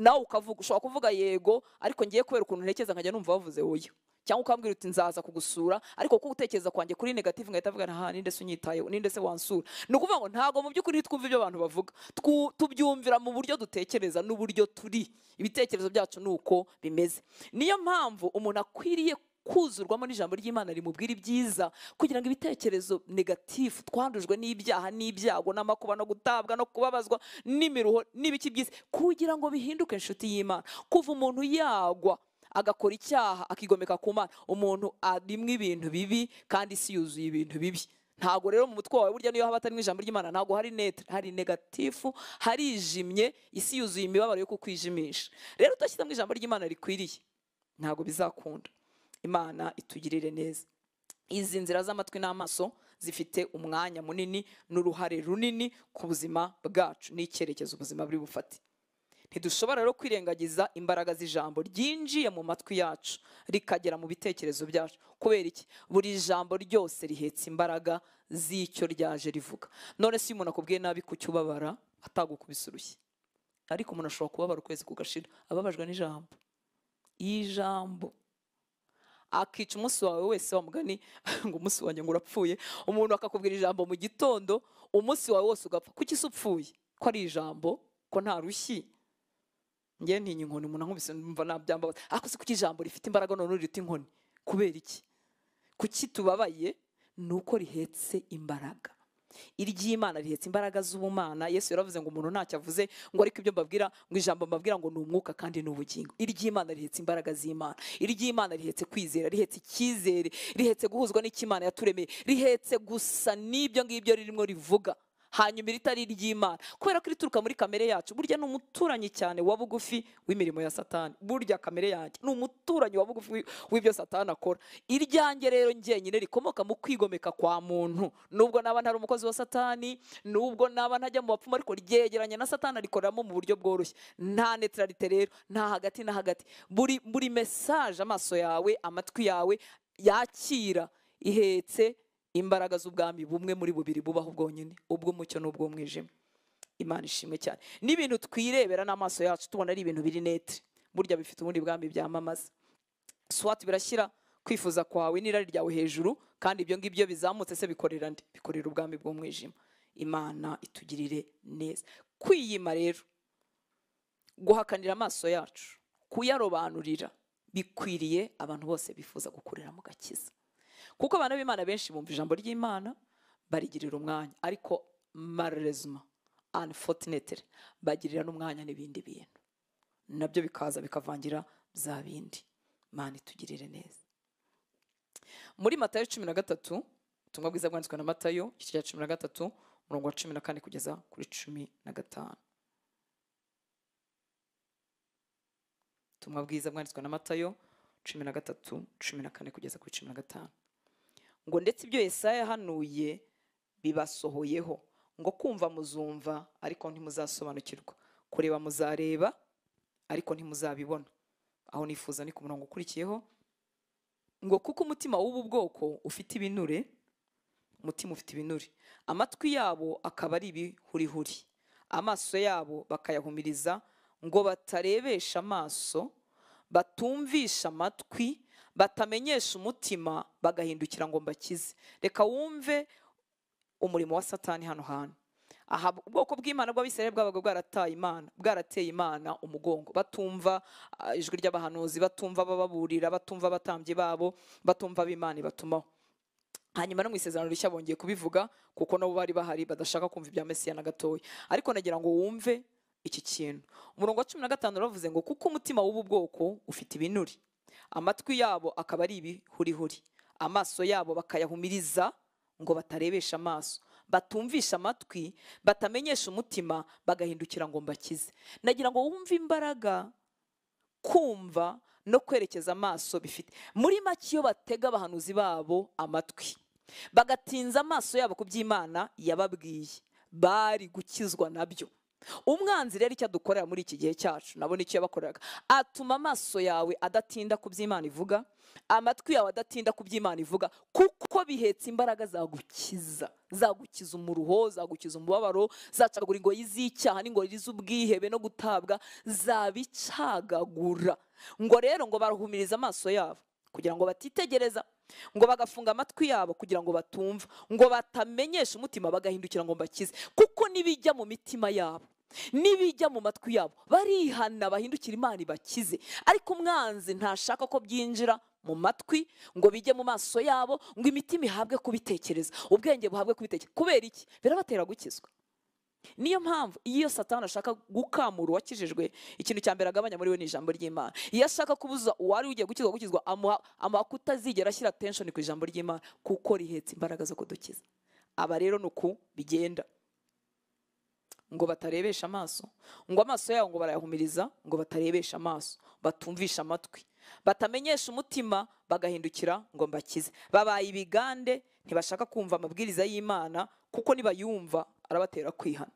Nawe ukavuga, ushobora kuvuga yego ariko ngiye kubera ukuntu ntekereza nkajya numva bavuze oya, cyangwa ukambwira uti nzaza kugusura, ariko kuko utekereza kwanjye kuri negative ngahita avuga nta ninde se unyitayeho, ninde se wansura. Ni ukuvuga ngo ntago mu by'ukuri twumva ibyo abantu bavuga, tubyumvira mu buryo dutekereza n'uburyo turi, ibitekerezo byacu nuko bimeze. Niyo mpamvu umuntu akwiriye kuzurwamo n'ijambo ry'Imana rimubwira ibyiza, kugira ngo ibitekerezo negatifu twandujwe n'ibyaha n'ibyago n'amakuba no gutabwa no kubabazwa n'imiruho n'ibiki byiza, kugira ngo bihinduke inshuti y'Imana. Kuva umuntu yagwa agakora icyaha akigomeka ku Mana, umuntu arimwe ibintu bibi kandi isi yuzuye ibintu bibi. Ntago rero mu mutwe wawe burya niyo haba atari mu ijambo ry'Imana ntago hari netre, hari negatifu, harijimye, isi yuzuye imibabaro yo kukwijimisha. Rero udashyize mu ijambo ry'Imana rikwiriye ntago bizakunda. Imana itugirire neza. Izi nzira z'amatwi n'amaso zifite umwanya munini n'uruhare runini ku buzima bwacu n'icyerekezo ubuzima buri bufate. Ntidushobora rero kwirengagiza imbaraga z'ijambo ryinjiye mu matwi yacu rikagera mu bitekerezo byacu. Kubera iki? Buri jambo ryose rihetse imbaraga z'icyo ryaje rivuga. None si umuntu akubwiye nabi kucyubabara atagukubise urushyi, ariko umuntu ashobora kubabara ukwezi kugashira ababajwe n'ijambo. Ijambo akica umunsi wawe wese, wa mugani ngo umunsi wanjye ngo urapfuye. Umuntu akakubwira ijambo mu gitondo, umunsi wawe wose ugapfa. Kuki se upfuye? Ko ari ijambo, ko nta rushyi. Ngiye ntinya inkoni, umuntu ankubise numva nabyambabaza. Ariko se kuki ijambo rifite imbaraga none riruta inkoni? Kubera iki? Kuki tubabaye? Nuko rihetse imbaraga. Iry'Imana rihetse imbaraga z'ubumana. Yesu yaravuze ngo umuntu ntacyo avuze ngo ariko ibyo mbabwira, ngo ijambo mbabwira ngo ni umwuka kandi ni ubugingo. Iry'Imana rihetse imbaraga z'Imana. Iry'Imana rihetse kwizera, rihetse icyizere, rihetse guhuzwa n'Imana yaturemeye, rihetse gusa n'ibyo ngibyo ririmo rivuga. Hanyuma iritari iry'Imana, kubera ko rituruka muri kamere yacu, burya ni umuturanyi cyane wa bugufi w'imirimo ya Satani. Burya kamere yanjye ni umuturanyi wa bugufi w'ibyo Satani akora. Iryanjye rero njyenyine rikomoka mu kwigomeka kwa muntu. Nubwo naba ntari umukozi wa Satani, nubwo naba ntajya mu bapfumu, ariko ryegeranye na Satani arikoreramo mu buryo bworoshye. Nta neutralite rero, nta hagati na hagati. Buri message amaso yawe, amatwi yawe yakira ihetse imbaraga z'ubwami bumwe muri bubiri bubaho bwonyine, ubw'umucyo n'ubw'umwijima. Imana ishimwe cyane. N'ibintu twirebera n'amaso yacu tubona ari ibintu biri netre, burya bifite ubundi bwami byamamaza. Swat birashyira kwifuza kwawe n'irari ryawe hejuru, kandi ibyo ngibyo bizamutse se bikorera nde? Bikorera ubwami bw'umwijima. Imana itugirire neza. Kwiyima rero, guhakanira amaso yacu, kuyarobanurira, bikwiriye abantu bose bifuza gukurira mu gakiza. Kuko abana b'Imana benshi bumva ijambo ry'Imana barigirira umwanya, ariko malheureusement, unfortunately, bagirira n'umwanya n'ibindi bintu nabyo bikaza bikavangira bya bindi. Imana itugirire neza. Muri Matayo 13, ubutumwa bwiza bwanditswe na Matayo igice cya 13 umurongo wa 14 kugeza kuri 15. Ubutumwa bwiza bwanditswe na Matayo 13 14 kugeza kuri 15. Ngo ndetse ibyo Yesaya yahanuye bibasohoyeho, ngo kumva muzumva ariko ntimuzasobanukirwa, kureba muzareba ariko ntimuzabibona. Aho nifuza ni ku murongo ukurikiyeho, ngo kuko umutima w'ubu bwoko ufite ibinure, umutima ufite ibinure, amatwi yabo akaba ari ibihurihuri, amaso yabo bakayahumiriza, ngo batarebesha amaso, batumvisha amatwi, batamenyesha umutima, bagahindukira ngo mbakize. Reka wumve umurimo wa Satani hano hantu. Aha ubwoko bw'Imana bw'Abisirayeli bwabaga bwarataye Imana, bwarateye Imana umugongo, batumva ijwi ry'abahanuzi, batumva abababurira, batumva abatambyi babo, batumva ab'Imana ibatumaho. Hanyuma no mu isezerano rishya bongeye kubivuga, kuko nabo bari bahari badashaka kumva ibya Mesiya na gatoya. Ariko nagira ngo wumve iki kintu. Umurongo wa 15 uravuze ngo kuko umutima w'ubu bwoko ufite ibinuri, amatwi yabo akaba ari ibihurihuri, amaso yabo bakayahumiriza ngo batarebesha amaso, batumvisha amatwi, batamenyesha umutima, bagahindukira ngo mbakize. Nagira ngo wumve imbaraga kumva no kwerekeza amaso bifite. Muri make iyo batega abahanuzi babo amatwi, bagatinza amaso yabo ku by'Imana yababwiye, bari gukizwa nabyo. Umwanzi rero icyo adukorera muri iki gihe cyacu, nabona icyo yabakoreraga, atuma amaso yawe adatinda ku by'Imana ivuga, amatwi yawe adatinda ku by'Imana ivuga, kuko bihetse imbaraga zagukiza, zagukiza umuruho, zagukiza umubabaro, zacagagura ingoyi z'icyaha n'ingoyi z'ubwihebe no gutabwa, zabicagagura. Ngo rero ngo barahumiriza amaso yabo kugira ngo batitegereza, ngo bagafunga amatwi yabo kugira ngo batumva, ngo batamenyesha umutima, bagahindukira ngo mbakize. Kuko nibijya mu mitima yabo, nibijya mu matwi yabo, barihana bahindukira Imana ibakize. Ariko umwanzi ntashaka ko byinjira mu matwi ngo bijye mu maso yabo, ngo imitima ihabwe kubitekereza, ubwenge buhabwe kubitekereza. Kubera iki? Birabatera gukizwa. Niyo mpamvu iyo Satani ashaka gukamura uwakijijwe, ikintu cya mbere agabanya muri we ni ijambo ry'Imana. Iyo ashaka kubuza uwari ugiye gukizwa, amuha kutazigera ashyira attention ku ijambo ry'Imana, kuko rihetse imbaraga zo kudukiza. Aba rero nuku bigenda, ngo batarebesha amaso, ngo amaso yabo ngo barayahumiriza, ngo batarebesha amaso, batumvisha amatwi, batamenyesha umutima, bagahindukira ngo mbakize. Babaye ibigande, ntibashaka kumva amabwiriza y'Imana, kuko nibayumva arabatera kwihana.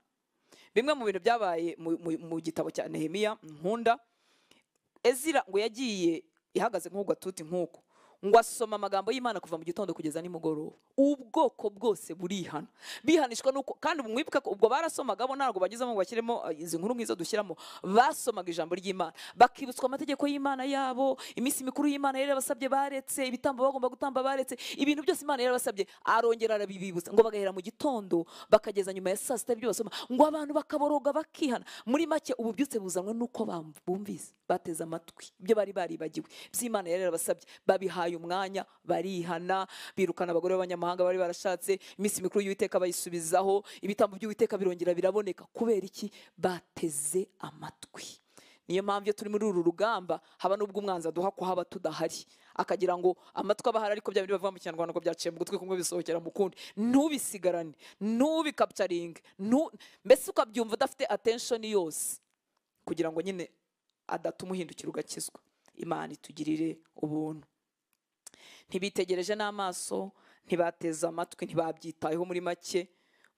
Bimwe mu bintu byabaye mu gitabo cya Nehemiya nkunda, Ezira ngo yagiye ihagaze nk'ugatuti nk'uko, ngo asoma amagambo y'Imana kuva mu gitondo kugeza nimugoroba. Ubwoko bwose burihana, bihanishwa nuko. Kandi mwibuka ko ubwo barasomaga bo ntabwo bagezemo ngo bashyiremo izi nkuru nk'izo dushyiramo, basomaga ijambo ry'Imana, bakibutswa amategeko y'Imana yabo, iminsi mikuru y'Imana yari yarabasabye baretse, ibitambo bagomba gutamba baretse, ibintu byose Imana yari yarabasabye arongera arabibibutsa. Ngo bagahera mu gitondo bakageza nyuma ya saa sita ibyo basoma, ngo abantu bakaboroga bakihana. Muri make ububyutse buzanwe nuko bumvise, bateze amatwi ibyo bari baribagiwe by'Imana yari yarabasabye, babihaye umwanya, barihana, birukana abagore b'abanyamahanga bari barashatse, iminsi mikuru y'Uwiteka bayisubizaho, ibitambo by'Uwiteka birongera biraboneka. Kubera iki? Bateze amatwi. Niyo mpamvu iyo turi muri uru rugamba haba n'ubwo umwanzi aduha ko haba tudahari, akagira ngo amatwi abahari, ariko bya bindi bavuga mu Kinyarwanda ngo byaciye mu gutwi kumwe bisohokera mu kundi. Ntubisigarane, ntubikapturinge, mbese ukabyumva udafite attention yose, kugira ngo nyine adatuma uhindukira ugakizwa. Imana itugirire ubuntu. Ntibitegereje n'amaso, ntibateze amatwi, ntibabyitayeho muri make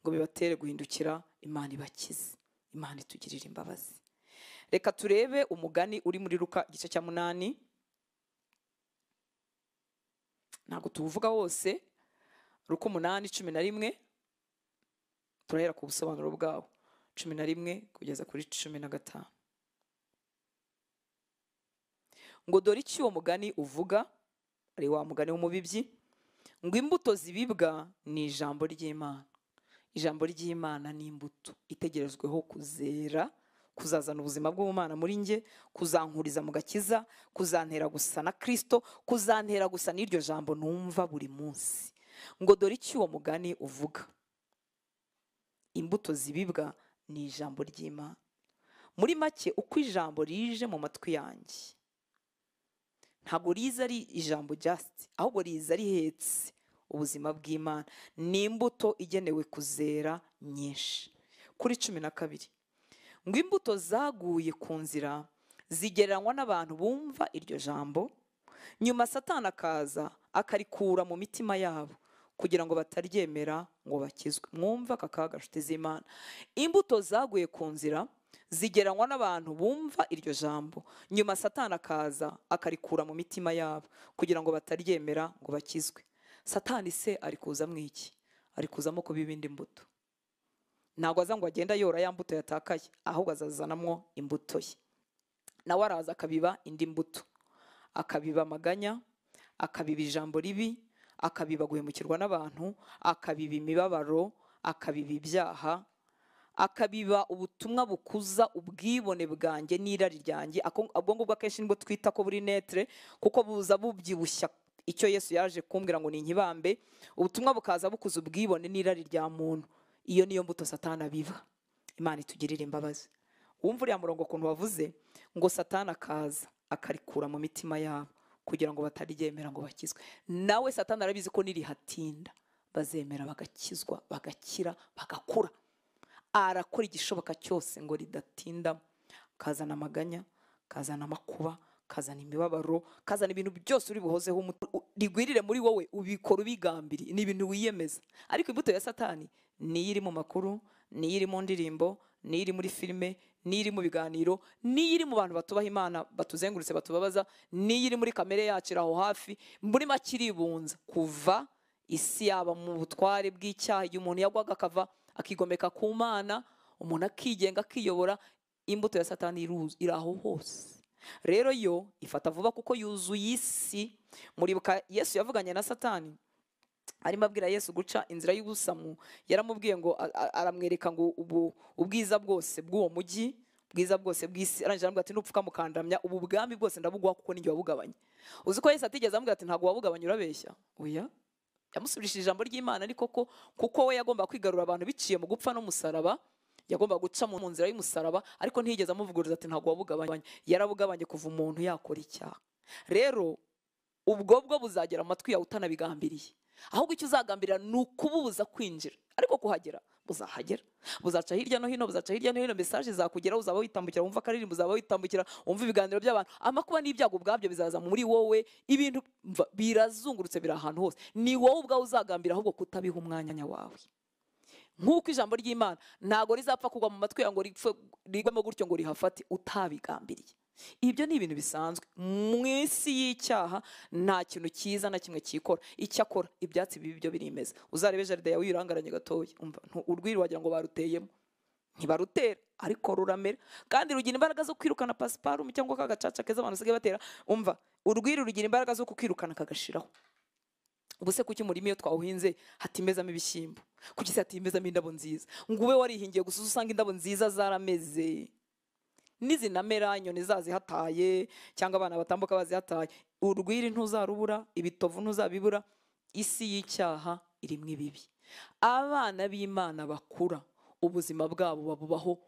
ngo bibatere guhindukira Imana ibakize. Imana itugirire imbabazi. Reka turebe umugani uri muri Luka igice cya 8. Ntabwo tuwuvuga wose. Luka 8:11, turahera ku busobanuro bwawo, 11 kugeza kuri 15. Ngo dore icyo uwo mugani uvuga, ari wa mugani w'umubibyi, ngo imbuto zibibwa ni ijambo ry'Imana. Ijambo ry'Imana ni imbuto itegerejweho kuzera, kuzazana ubuzima bw'Imana muri nge, kuzankuriza mu gakiza, kuzantera gusa na Kristo, kuzantera gusa n'iryo jambo numva buri munsi. Ngo dore icyo uwo mugani uvuga, imbuto zibibwa ni ijambo ry'Imana. Muri make uko ijambo rije mu matwi yanjye, ntabwo riza ari ijambo just, ahubwo riza rihetse ubuzima bw'Imana. Ni imbuto igenewe kuzera nyinshi. Kuri 12, ngo imbuto zaguye ku nzira zigereranywa n'abantu bumva iryo jambo, nyuma Satani akaza akarikura mu mitima yabo kugira ngo bataryemera ngo bakizwe. Mwumva aka kaga nshuti z'Imana. Imbuto zaguye ku nzira zigereranywa n'abantu bumva iryo jambo, nyuma Satani akaza akarikura mu mitima yabo kugira ngo bataryemera ngo bakizwe. Satani se ari kuzamo iki? Ari kuzamo kubiba indi mbuto. Ntabwo aza ngo agenda yora ya mbuto yatakaye, ahubwo azazanamwo imbuto ye. Nawe araza akabiba indi mbuto, akabiba amaganya, akabiba ijambo ribi, akabiba guhemukirwa n'abantu, akabiba imibabaro, akabiba ibyaha, Akabiba ubutumwa bukuza ubwibone bwanjye n'irari ryanjye. Ubwo ngubwo akenshi nibwo twita ko buri netre, kuko buza bubyibushya icyo Yesu yaje kumbwira ngo ni inkibambe. Ubutumwa bukaza bukuza ubwibone n'irari rya muntu. Iyo niyo mbuto Satani abiba. Imana itugirire imbabazi. Wumva uriya murongo ukuntu wavuze ngo Satani akaza akarikura mu mitima yabo kugira ngo bataryemera ngo bakizwe. Nawe Satani arabizi ko nirihatinda bazemera bagakizwa, bagakira, bagakura. Arakora igishoboka cyose ngo ridatinda, kazana amaganya, kazana amakuba, kazana imibabaro, kazana ibintu byose uri buhozeho, rigwirire muri wowe, ubikora ubigambiriye, ni ibintu wiyemeza. Ariko imbuto ya Satani niyo iri mu makuru, niyo iri mu ndirimbo, niyo iri muri filime, niyo iri mu biganiro, niyo iri mu bantu batubaha Imana batuzengurutse batubabaza, niyo iri muri kamere yacu aho hafi. Muri make iribunza kuva isi yaba mu butware bw'icyaha. Igihe umuntu yagwaga akava akigomeka ku Mana, umuntu akigenga akiyobora, imbuto ya Satani iri aho hose. Rero yo ifata vuba kuko yuzuye isi. Muribuka Yesu yavuganye na Satani arimo abwira Yesu guca inzira y'ubusamu, yaramubwiye ngo aramwereka ngo ubwiza bwose bw'uwo mujyi, ubwiza bwose bw'isi. Arangije aramubwira ati nupfuka mukandamya ubu bwami bwose ndabuguha kuko ninjye wabugabanye. Uzi ko Yesu atigeze amubwira ati ntabwo wabugabanye urabeshya. Oya, yamusubirishije ijambo ry'Imana, ariko ko kuko we yagomba kwigarura abantu biciye mu gupfa n'umusaraba, yagomba guca mu nzira y'umusaraba, ariko ntiyigeze amuvuguruza ati ntabwo wabugabanye. Yarabugabanye kuva umuntu yakora icyaha. Rero ubwo bwo buzagera amatwi yawe utanabigambiriye, ahubwo icyo uzagambirira ni ukububuza kwinjira. Ariko kuhagera buzahagera, buzaca hirya no hino, buzaca hirya no hino. Message zakugera, uzaba witambukira wumva akaririmbo, uzaba witambukira wumva ibiganiro by'abantu. Amakuba n'ibyago ubwabyo bizaza muri wowe. Ibintu birazungurutse, biri ahantu hose. Ni wowe ubwawe uzagambira ahubwo kutabiha umwanya wawe. Nk'uko ijambo ry'Imana ntago rizapfa kugwa mu matwi yawe ngo rigwemo gutyo ngo rihafate utabigambiriye. Ibyo ni ibintu bisanzwe mu isi y'icyaha. Nta kintu cyiza na kimwe cyikora. Icyakora ibyatsi bibi byo birimeza. Uzarebe jardin yawe uyirangaranye gatoya, umva urwiri wagira ngo baruteyemo, ntibarutera ariko ruramera, kandi rugira imbaraga zo kwirukana pasiparumu cyangwa kagacaca keza abantu basigaye batera. Umva urwiri rugira imbaraga zo kukwirukana kagashiraho. Ubu se kuki umurima iyo twawuhinze hatimezamo ibishyimbo? Kuki se hatimezamo indabo nziza? Ngo ube warihingiye gusa usanga indabo nziza zarameze, nizinamera inyoni zazihataye cyangwa abana batambuka bazihataye. Urwiri ntuzarubura, ibitovu ntuzabibura. Isi y'icyaha irimo ibibi. Abana b'Imana bakura ubuzima bwabo babubaho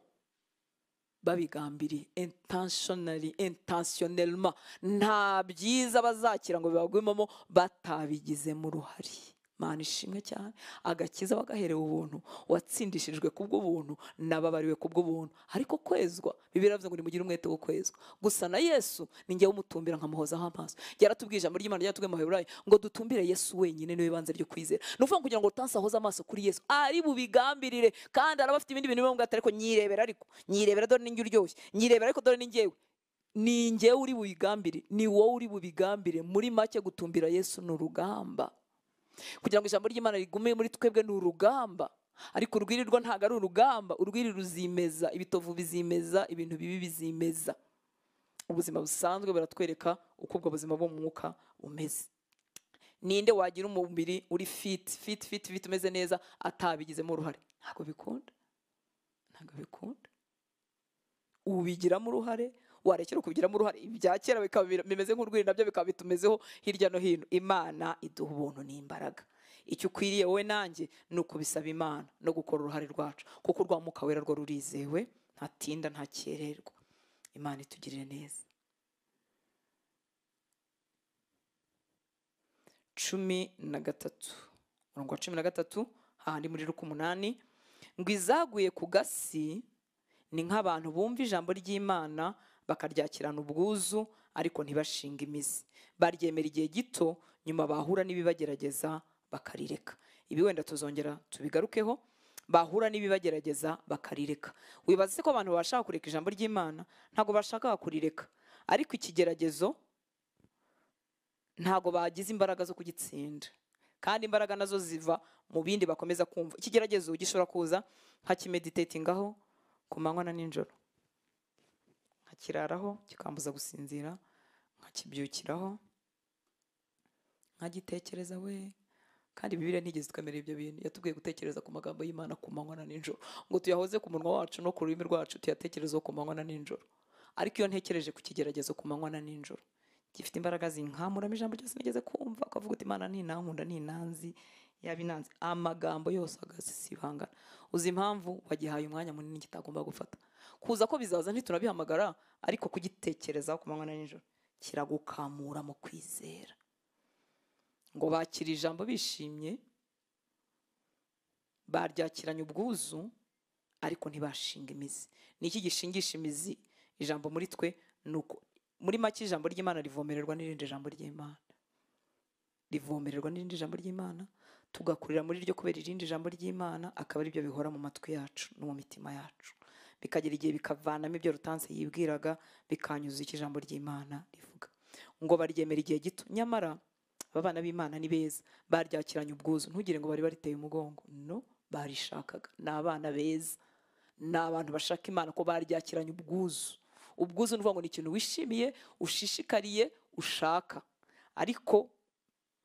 babigambiriye, intentionally, intentionnellement. Nta byiza bazakira ngo bibagwemo batabigizemo uruhare. Mana ishimwe cyane. Agakiza wagaherewe ubuntu, watsindishijwe kubwo buntu, nababariwe kubwo buntu. Ariko kwezwa, Bibiliya iravuze ngo nimugire umwete wo kwezwa. Gusa na Yesu ninjye umutumbira nkamuhozaho amaso. Yaratubwiye ijambo ry'Imana ryatubwiye mu Baheburayo ngo dutumbire Yesu wenyine, niwe banze ryo kwizera. Ni ukuvuga kugira ngo utansahoza amaso kuri Yesu, ari bubigambirire, kandi araba afite ibindi bintu bimwe ariko nyirebera, ariko nyirebera dore ninjye uryoshye, nyirebera ariko dore ninjyewe. Ni njyewe uri bubigambire, ni wowe uri bubigambire. Muri make gutumbira Yesu ni urugamba. Kugira ngo ijambo ry'Imana rigume muri twebwe ni urugamba. Ariko urwiri rwo ntago ari urugamba. Urwiri ruzimeza, ibitovu bizimeza, ibintu bibi bizimeza. Ubuzima busanzwe buratwereka uko ubwo buzima bwo mu mwuka bumeze. Ninde wagira umubiri uri fit fit fit fit umeze neza atabigizemo uruhare? Ntago bikunda, ntago bikunda. Ubigiramo uruhare, warekera kubigiramo uruhare, ibya kera bikaba bimeze nk'urwiri, nabyo bikaba bitumezeho hirya no hino. Imana iduha ubuntu n'imbaraga. Icyo ukwiriye wowe nanjye ni ukubisaba Imana no gukora uruhare rwacu, kuko urwa Mwuka Wera rwo rurizewe, ntatinda ntakererwa. Imana itugirire neza. 13, umurongo wa 13, hahandi muri Luka 8, ngo izaguye ku gasi ni nk'abantu bumva ijambo ry'Imana bakaryakirana ubwuzu, ariko ntibashinga imizi. Baryemera igihe gito, nyuma bahura n'ibibagerageza bakarireka. Ibi wenda tuzongera tubigarukeho. Bahura n'ibibagerageza bakarireka. Wibaza se ko abantu bashaka kureka ijambo ry'Imana? Ntago bashaka kurireka, ariko ikigeragezo ntago bagize imbaraga zo kugitsinda. Kandi imbaraga nazo ziva mu bindi bakomeza kumva. Ikigeragezo gishobora kuza nkakimeditatingaho ku manywa na nijoro, nkakiraraho kikambuza gusinzira, nkakibyukiraho, nkagitekereza we, Kandi Bibiliya ntigeze twemerera ibyo bintu, yatubwiye gutekereza ku magambo y'Imana ku manywa na nijoro, ngo tuyahoze ku munwa wacu no ku rurimi rwacu, tuyatekerezeho ku manywa na nijoro. Ariko iyo ntekereje ku kigeragezo ku manywa na nijoro, gifite imbaraga zinkamuramo ijambo ryose nigeze kumva, ukavuga uti Imana ntinankunda, ntinanzi, yaba inanzi, amagambo yose agasibangana. Uzi impamvu? Wagihaye umwanya munini kitagomba gufata. Kuza ko bizaza ntitunabihamagara, ariko kugitekerezaho ku manywa na nijoro kiragukamura mu kwizera. Ngo bakira ijambo bishimye, baryakiranye ubwuzu, ariko ntibashinga imizi. Ni iki gishingisha imizi ijambo muri twe? Nuko muri make ijambo ry'Imana rivomererwa n'irindi jambo ry'Imana, rivomererwa n'irindi jambo ry'Imana, tugakurira muri ryo kubera irindi jambo ry'Imana, akaba ari byo bihora mu matwi yacu no mu mitima yacu, bikagera igihe bikavanamo ibyo Rutanse yibwiraga, bikanyuza icyo ijambo ry'Imana rivuga. Ngo baryemera igihe gito, nyamara abana b'Imana ni beza, baryakiranye ubwuzu. Ntugire ngo bari bariteye umugongo, no, barishakaga. Ni abana beza, ni abantu bashaka Imana, ko baryakiranye ubwuzu. Ubwuzu ni ukuvuga ngo ni ikintu wishimiye, ushishikariye, ushaka, ariko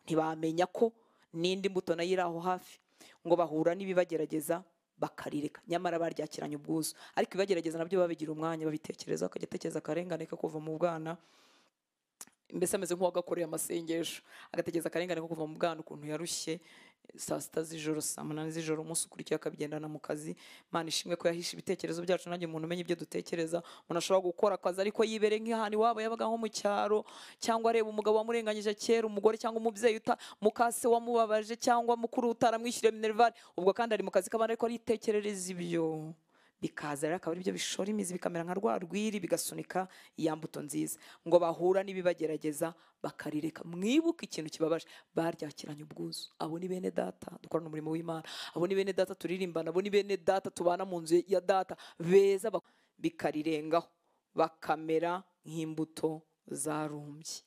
ntibamenya ko n'indi mbuto nayo iri aho hafi. Ngo bahura n'ibibagerageza bakarireka, nyamara baryakiranye ubwuzu. Ariko ibibagerageza nabyo babigira umwanya, babitekereza, akajya atekereza akarengane ko kuva mu bwana, mbese ameze nk'uwagakoreye amasengesho, agatekereza akarengane ko kuva mu bwana, ukuntu yarushye saa 6 z'ijoro, saa 8 z'ijoro, umunsi ukurikiye akabigendana mu kazi. Imana ishimwe ko yahishe ibitekerezo byacu. Nanjye umuntu umenya ibyo dutekereza, umuntu ashobora gukora akazi ariko yibere nk'ahantu iwabo yabaga nko mu cyaro, cyangwa areba umugabo wamurenganyije kera, umugore cyangwa umubyeyi mukase wamubabaje, cyangwa mukuru utaramwishyuriye minerval, ubwo kandi ari mu kazi k'abandi ariko aritekerereza ibyo, bikaza rero akaba aribyo bishora imizi, bikamera nka rwa rwiri, bigasunika ya mbuto nziza. Ngo bahura n'ibibagerageza bakarireka. Mwibuke ikintu kibabaje, baryakiranye ubwuzu. Abo ni bene data dukorana umurimo w'Imana, abo ni bene data turirimbana, abo ni bene data tubana mu nzu ya data beza, bikarirengaho bakamera nk'imbuto zarumbye.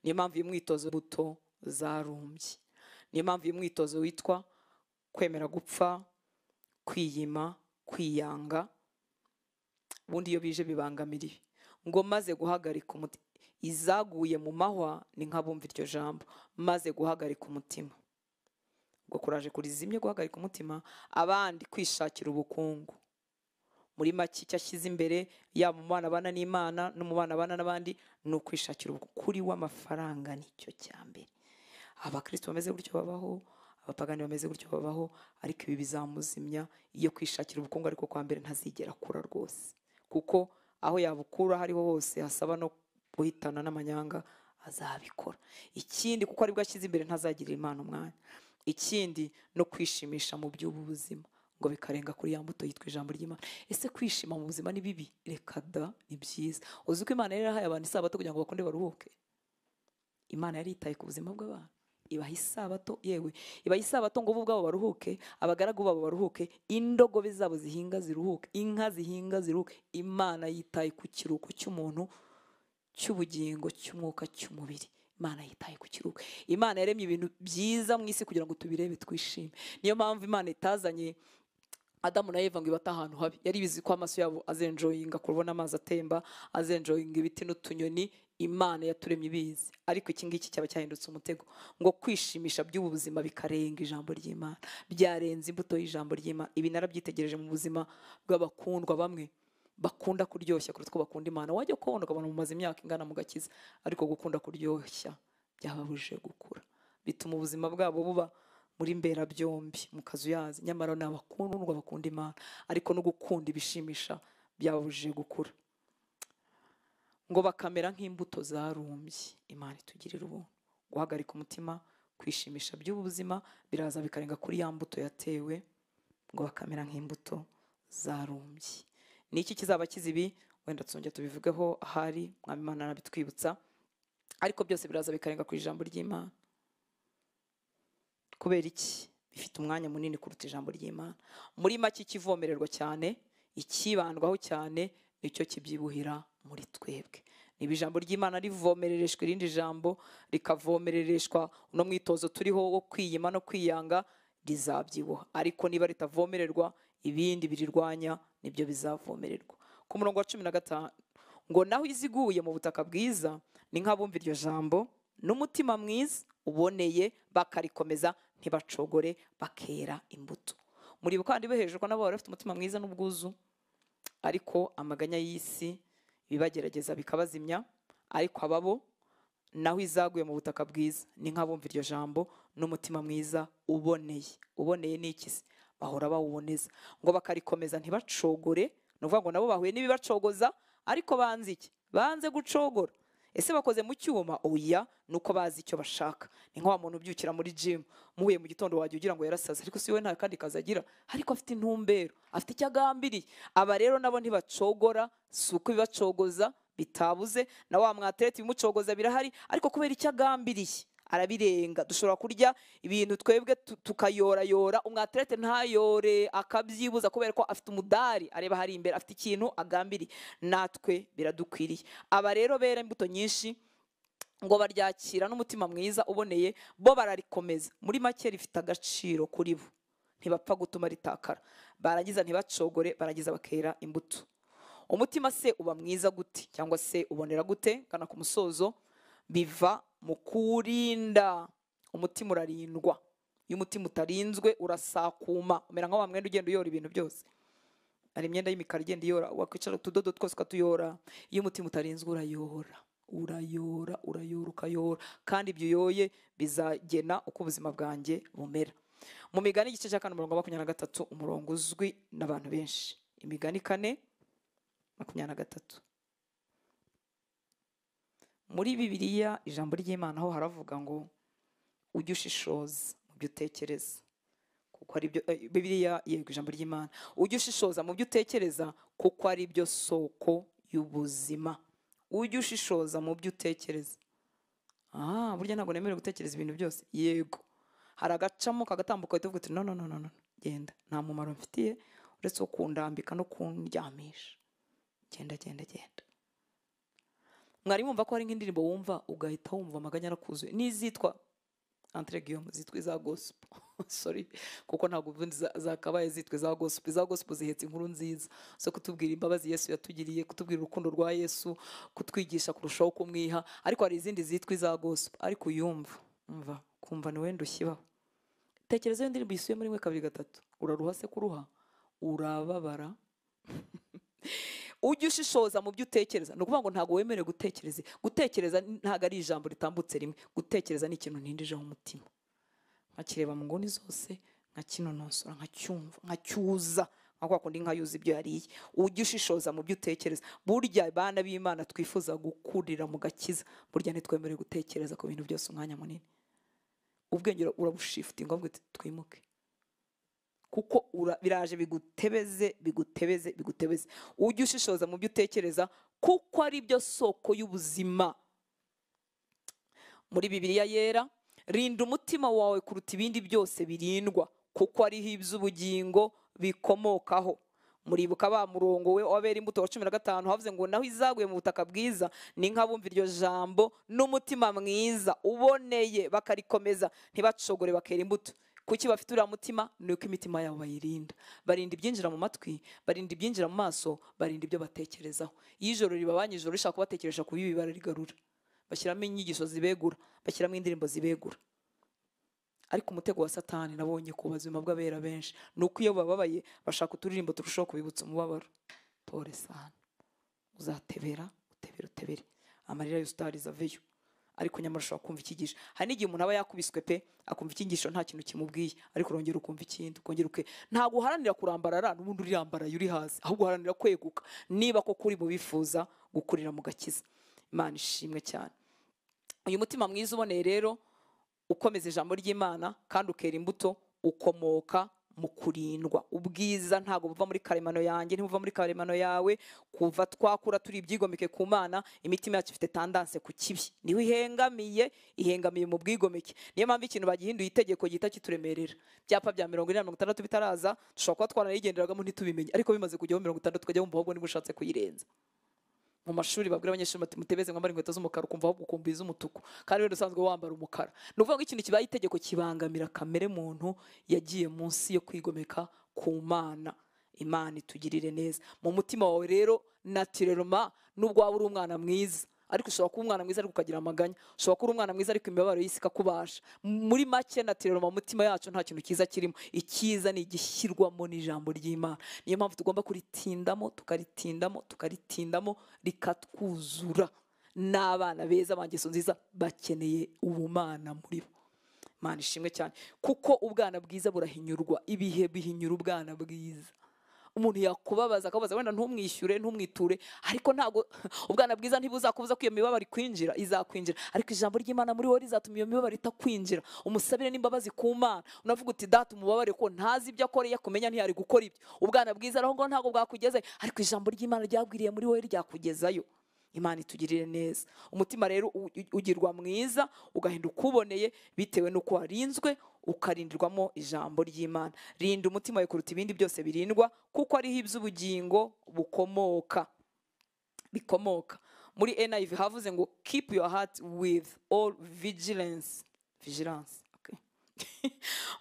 Niyo mpamvu uyu mwitozo mbuto zarumbye. Niyo mpamvu uyu mwitozo witwa kwemera gupfa, kwiyima, kwiyanga. Ubundi iyo bije bibangamira. Ngo maze guhagarika umutima, izaguye mu mahwa ni nk'abumva iryo jambo, maze guhagarika umutima. Ubwo kuraje kurizimye guhagarika umutima, abandi kwishakira ubukungu. Muri make icyo ashyize imbere, yaba mu bana bana n'Imana no mu bana bana n'abandi, ni ukwishakira ubukungu. Kuri w'amafaranga nicyo cya mbere. Abakristo bameze gutyo babaho, abapagani bameze gutyo babaho, ariko ibi bizamuzimya. Iyo kwishakira ubukungu ariko kwa mbere ntazigera akura rwose, kuko aho yabukura hariho hose hasaba no guhitana n'amanyanga, azabikora. Ikindi, kuko aribwo ashyize imbere, ntazagirira Imana umwanya. Ikindi, no kwishimisha mu by'ubu buzima, ngo bikarenga kuri ya mbuto yitwa ijambo ry'Imana. Ese kwishima mu buzima ni bibi? Reka da, ni byiza. Uzi ko Imana yari yarahaye abantu isabato kugira ngo bakunde baruhuke? Imana yari yitaye ku buzima bw'abantu, ibaha isabato, yewe ibaha isabato ngo bo ubwabo baruhuke, abagaragu babo baruhuke, indogobe zabo zihinga ziruhuke, inka zihinga ziruhuke. Imana yitaye ku kiruhuko cy'umuntu, cy'ubugingo, cy'umwuka, cy'umubiri. Imana yitaye ku kiruhuko. Imana yaremye ibintu byiza mu isi kugira ngo tubirebe twishime. Niyo mpamvu Imana itazanye Adamu na Eva ngo ibate ahantu habi. Yari bizi ko amaso yabo azenjoyinga kubona amazi atemba, azenjoyinga ibiti n'utunyoni. Imana yaturemye ibizi. Ariko iki ngiki cyaba cyahindutse umutego, ngo kwishimisha by'ubu buzima bikarenga ijambo ry'Imana, byarenze imbuto y'ijambo ry'Imana. Ibi narabyitegereje mu buzima bw'abakundwa bamwe bakunda kuryoshya kuruta uko bakunda Imana. Wajya kubona ukabona mumaze imyaka ingana mu gakiza, ariko gukunda kuryoshya byababujije gukura, bituma ubuzima bwabo buba muri mbera byombi mu kazu yazi. Nyamara ni abakundwa bakunda Imana, ariko no gukunda ibishimisha byababujije gukura. Ngo bakamera nk'imbuto zarumbye. Imana itugirira ubuntu. Guhagarika umutima, kwishimisha by'ubu buzima biraza bikarenga kuri ya mbuto yatewe, ngo bakamera nk'imbuto zarumbye. Ni iki kizaba kizibi? Wenda tuzongera tubivugeho ahari, Mwami Imana arabitwibutsa. Ariko byose biraza bikarenga ku ijambo ry'Imana. Kubera iki? Bifite umwanya munini kuruta ijambo ry'Imana. Muri make ikivomererwa cyane, ikibandwaho cyane, nicyo kibyibuhira muri twebwe. Niba ijambo ry'Imana rivomerereshwa irindi jambo rikavomerereshwa uno mwitozo turiho wo kwiyima no kwiyanga, rizabyibuha. Ariko niba ritavomererwa, ibindi birirwanya nibyo bizavomererwa. Ku murongo wa 15 ngo naho iziguye mu butaka bwiza ni nk'abumva iryo jambo n'umutima mwiza uboneye, bakarikomeza, ntibacogore, bakera imbuto. Muri kandi bo hejuru ko nabo bari bafite umutima mwiza n'ubwuzu, ariko amaganya y'isi bibagerageza bikabazimya. Ariko ababo naho izaguye mu butaka bwiza ni nk'abumva iryo jambo n'umutima mwiza uboneye. Uboneye ni iki se? Bahora bawuboneza ngo bakarikomeza ntibacogore. Ni ukuvuga ngo nabo bahuye n'ibibacogoza, ariko banze iki? Banze gucogora. Ese bakoze mu cyuma? Oya, nuko bazi icyo bashaka. Ni nka wa muntu ubyukira muri gym, muhuye mu gitondo wajya ugira ngo yarasaze, ariko si we, nta kandi kazi agira, ariko afite intumbero, afite icyo agambiriye. Aba rero nabo ntibacogora, si uko ibibacogoza bitabuze, na wa mwaterete ibimucogoza birahari, ariko kubera icyo agambiriye arabirenga. Dushobora kurya ibintu twebwe tukayorayora, umwaterete ntayore, akabyibuza kubera ko afite umudari areba hari imbere, afite ikintu agambiriye. Natwe biradukwiriye. Aba rero bera imbuto nyinshi ngo baryakira n'umutima mwiza uboneye, bo bararikomeza. Muri make rifite agaciro kuri bo, ntibapfa gutuma ritakara. Barangiza ntibacogore, barangiza bakera imbuto. Umutima se uba mwiza gute, cyangwa se ubonera gute? Kana ku musozo, biva mu kurinda. Umutima urarindwa. Iyo umutima utarinzwe urasakuma, umera nka wa mwenda ugenda uyora ibintu byose. Hari imyenda y'imikara igenda iyora, wakwicara utudodo twose ukatuyora. Iyo umutima utarinzwe urayora, urayora, urayora, ukayora, kandi ibyo uyoye bizagena uko ubuzima bwanjye bumera. Mu Migani igice cya 4 umurongo wa 23, umurongo uzwi n'abantu benshi. Imigani 4:23. Muri Bibiliya ijambo ry'Imana ho haravuga ngo ujye ushishoza mu byo utekereza, kuko ari byo. Bibiliya, yego, ijambo ry'Imana, ujye ushishoza mu byo utekereza, kuko ari byo soko y'ubuzima. Ujye ushishoza mu byo utekereza. Burya ntabwo nemerewe gutekereza ibintu byose. Yego, hari agacamo kagatambuka uhita uvuga uti no no no no, genda, nta mumaro mfitiye uretse wo kundambika no kundyamisha, genda genda genda. Mwari mwumva ko hari nk'indirimbo wumva ugahita wumva amaganya arakuzuye, n'izitwa entre guillemets zitwa iza gospel, sorry, kuko ntabwo ubundi zakabaye zitwa iza gospel. Iza gospel zihetse inkuru nziza zo kutubwira imbabazi Yesu yatugiriye, kutubwira urukundo rwa Yesu, kutwigisha kurushaho kumwiha. Ariko hari izindi zitwa iza gospel, ariko uyumva umva kumva ni wenda ushyibaho. Tekereza iyo ndirimbo yisuye muri 1 2 3, uraruha se kuruha, urababara. Ujye ushishoza mu byo utekereza. Ni ukuvuga ngo ntabwo wemerewe gutekereza. Gutekereza ntabwo ari ijambo ritambutse rimwe. Gutekereza ni ikintu ntindijeho umutima, nkakireba mu nguni zose, nkakinonosora, nkacyumva, nkacyuza, nka kwa kundi inka yuza ibyo yariye. Ujye ushishoza mu byo utekereza. Burya bana b'Imana twifuza gukurira mu gakiza, burya ntitwemerewe gutekereza ku bintu byose umwanya munini. Ubwenge urabushifutinga ngo twimuke, kuko biraje bigutebeze bigutebeze bigutebeze. Ujye ushishoza mu byo utekereza, kuko ari byo soko y'ubuzima. Muri Bibiliya yera, rinda umutima wawe kuruta ibindi byose birindwa, kuko ariho iby'ubugingo bikomokaho. Muribuka ba murongo we wabera imbuto wa 15, havuze ngo naho izaguye mu butaka bwiza ni nk'abumva iryo jambo n'umutima mwiza uboneye, bakarikomeza ntibacogore, bakera imbuto. Kuki bafite uriya mutima? Ni uko imitima yabo bayirinda. Barinda ibyinjira mu matwi, barinda ibyinjira mu maso, barinda ibyo batekerezaho. Iyo ijoro ribabanye ijoro rishaka kubatekeresha ku bibi, bararigarura, bashyiramo inyigisho zibegura, bashyiramo indirimbo zibegura. Ariko umutego wa Satani nabonye ku buzima bw'abera benshi ni uko iyo bababaye bashaka uturirimbo turushaho kubibutsa umubabaro. Pole sana, uzatebera utebere utebere, amarira yose utariza aveyo. Ariko nyamara ushobora kumva icyigisho. Hari n'igihe umuntu aba yakubiswe pe, akumva icyigisho nta kintu kimubwiye, ariko urongera ukumva ikindi, ukongera uke. Ntabwo uharanira kurambarara n'ubundi urirambaraye uri hasi, ahubwo uharanira kweguka, niba koko uri mu bifuza gukurira mu gakiza. Imana ishimwe cyane. Uyu mutima mwiza uboneye rero ukomeza ijambo ry'Imana kandi ukera imbuto, ukomoka mu kurindwa. Ubwiza ntabwo buva muri karemano yanjye, ntibuva muri karemano yawe. Kuva twakura turi ibyigomeke ku Mana, imitima yacu ifite tendance ku kibi, niho ihengamiye, ihengamiye mu bwigomeke. Niyo mpamvu ikintu bagihinduye itegeko gihita kituremerera. Byapa bya 40 na 60 bitaraza, dushobora kuba twaranayigenderagamo ntitubimenye, ariko bimaze kujyaho 60 tukajya wumva ahubwo niba ushatse kuyirenza. Mu mashuri babwira abanyeshuri bati mutebeze mwambare inkweto z'umukara, ukumva ahubwo ukumva iz'umutuku, kandi wenda usanzwe wambara umukara. Ni ukuvuga ngo ikintu kibaye itegeko kibangamira kamere muntu yagiye munsi yo kwigomeka ku Mana. Imana itugirire neza. Mu mutima wawe rero naturellement, nubwo waba uri umwana mwiza, Ariko ushobora kuba umwana mwiza ariko ukagira amaganya, ushobora kuba umwana mwiza ariko imibabaro y'isi ikakubasha. Muri make natirero mu mutima yacu nta kintu cyiza kirimo. Icyiza ni igishyirwamo n'ijambo ry'Imana. Niyo mpamvu tugomba kuritindamo, tukaritindamo, tukaritindamo, rikatwuzura. N'abana beza bangeso nziza bakeneye ubumana muri bo. Imana ishimwe cyane, kuko ubwana bwiza burahinyurwa. Ibihe bihinyura ubwana bwiza. Umuntu yakubabaza akabaza wenda ntumwishyure ntumwiture, ariko ntago ubwana bwiza ntibuzakubuza ko iyo mibabaro ikwinjira, izakwinjira. Ariko ijambo ry'Imana muri wowe rizatuma iyo mibabaro itakwinjira. Umusabire n'imbabazi ku Mana, unavuga uti data umubabare ko ntazi ibyo akora, iyo akumenya ntiyari gukora ibyo. Ubwana bwiza aho ngo ntago bwakugeze, ariko ijambo ry'Imana ryagwiriye muri wowe ryakugezayo. Imana itugirire neza. Umutima rero ugirwa mwiza ugahinduka uboneye bitewe n'uko warinzwe, ukarindirwamo ijambo ry'Imana. Rinda umutima wawe kuruta ibindi byose birindwa, kuko ariho iby'ubugingo bukomoka, bikomoka. Muri NIV havuze ngo keep your heart with all vigilance. Vigilance, okay.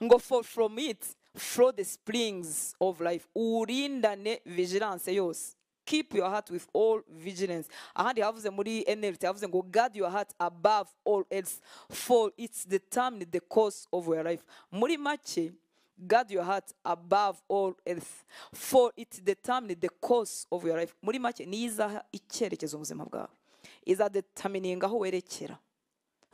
Ngo for from it flow the springs of life. Urindane vigilance yose. Keep your heart with all vigilance. Ahandi havuze muri NLT havuze ngo guard your heart above all else, for it's determined the course of your life. Muri make, guard your heart above all else, for it determined the course of your life. Muri make ni izaha icyerekezo ubuzima bwawe, izadetermininga aho werekera.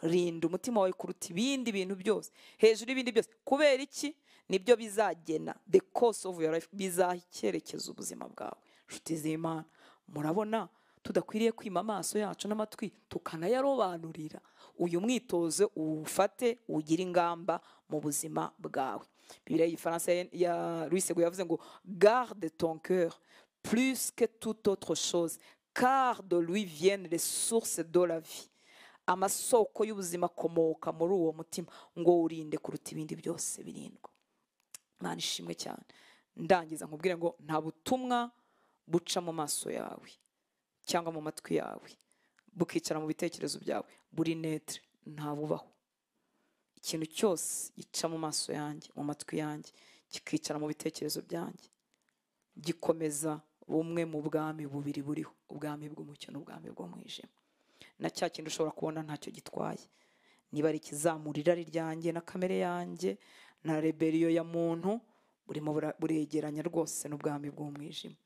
Rinda umutima wawe kuruta ibindi bintu byose, hejuru y'ibindi byose. Kubera iki? Nibyo bizagena the course of your life, bizaha icyerekezo ubuzima bwawe. Nshuti z'Imana, murabona tudakwiriye kwima amaso yacu n'amatwi tukanayarobanurira. Uyu mwitozo uwufate, ugire ingamba mu buzima bwawe. Bibiliya y'Igifaransa ya Louis Segond yavuze ngo garde ton cœur plus que toute autre chose, car de lui viennent les sources de la vie. Amasoko y'ubuzima akomoka muri uwo mutima, ngo urinde kuruta ibindi byose birindwa. Imana ishimwe cyane. Ndangiza nkubwire ngo nta butumwa buca mu maso yawe cyangwa mu matwi yawe bukicara mu bitekerezo byawe buri netre, nta bubaho. Ikintu cyose gica mu maso yanjye, mu matwi yanjye, kikicara mu bitekerezo byanjye, gikomeza bumwe mu bwami bubiri buriho, ubwami bw'umucyo n'ubwami bw'umwijima. Na cya kintu ushobora kubona ntacyo gitwaye, niba ari ikizamura irari ryanjye na kamere yanjye na rebellion ya muntu, burimo buregeranya rwose n'ubwami bw'umwijima.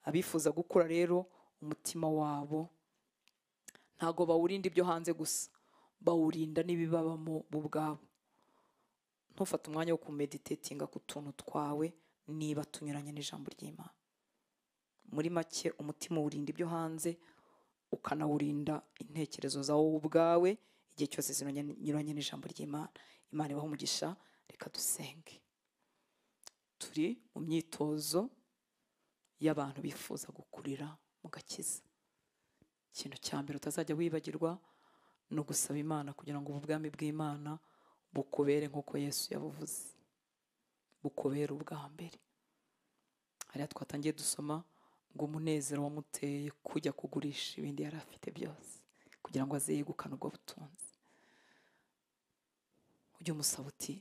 Abifuza gukura rero umutima wabo ntago bawurinda ibyo hanze gusa, bawurinda n'ibibabamo bo ubwabo. Ntufate umwanya wo kumeditatinga ku tuntu twawe niba tunyuranye n'ijambo ry'Imana. Muri make umutima uwurinda ibyo hanze, ukanawurinda intekerezo zawo ubwawe igihe cyose zinyuranye n'ijambo ry'Imana. Imana ibahe umugisha. Reka dusenge. Turi mu myitozo y'abantu bifuza gukurira mu gakiza. Ikintu cya mbere utazajya wibagirwa ni ugusaba Imana kugira ngo ubwami bw'Imana bukubere nk'uko Yesu yabuvuze, bukubere ubwa mbere. Hariya twatangiye dusoma ngo umunezero wamuteye kujya kugurisha ibindi yari afite byose kugira ngo aze yegukane ubwo butunzi. Ujye umusaba uti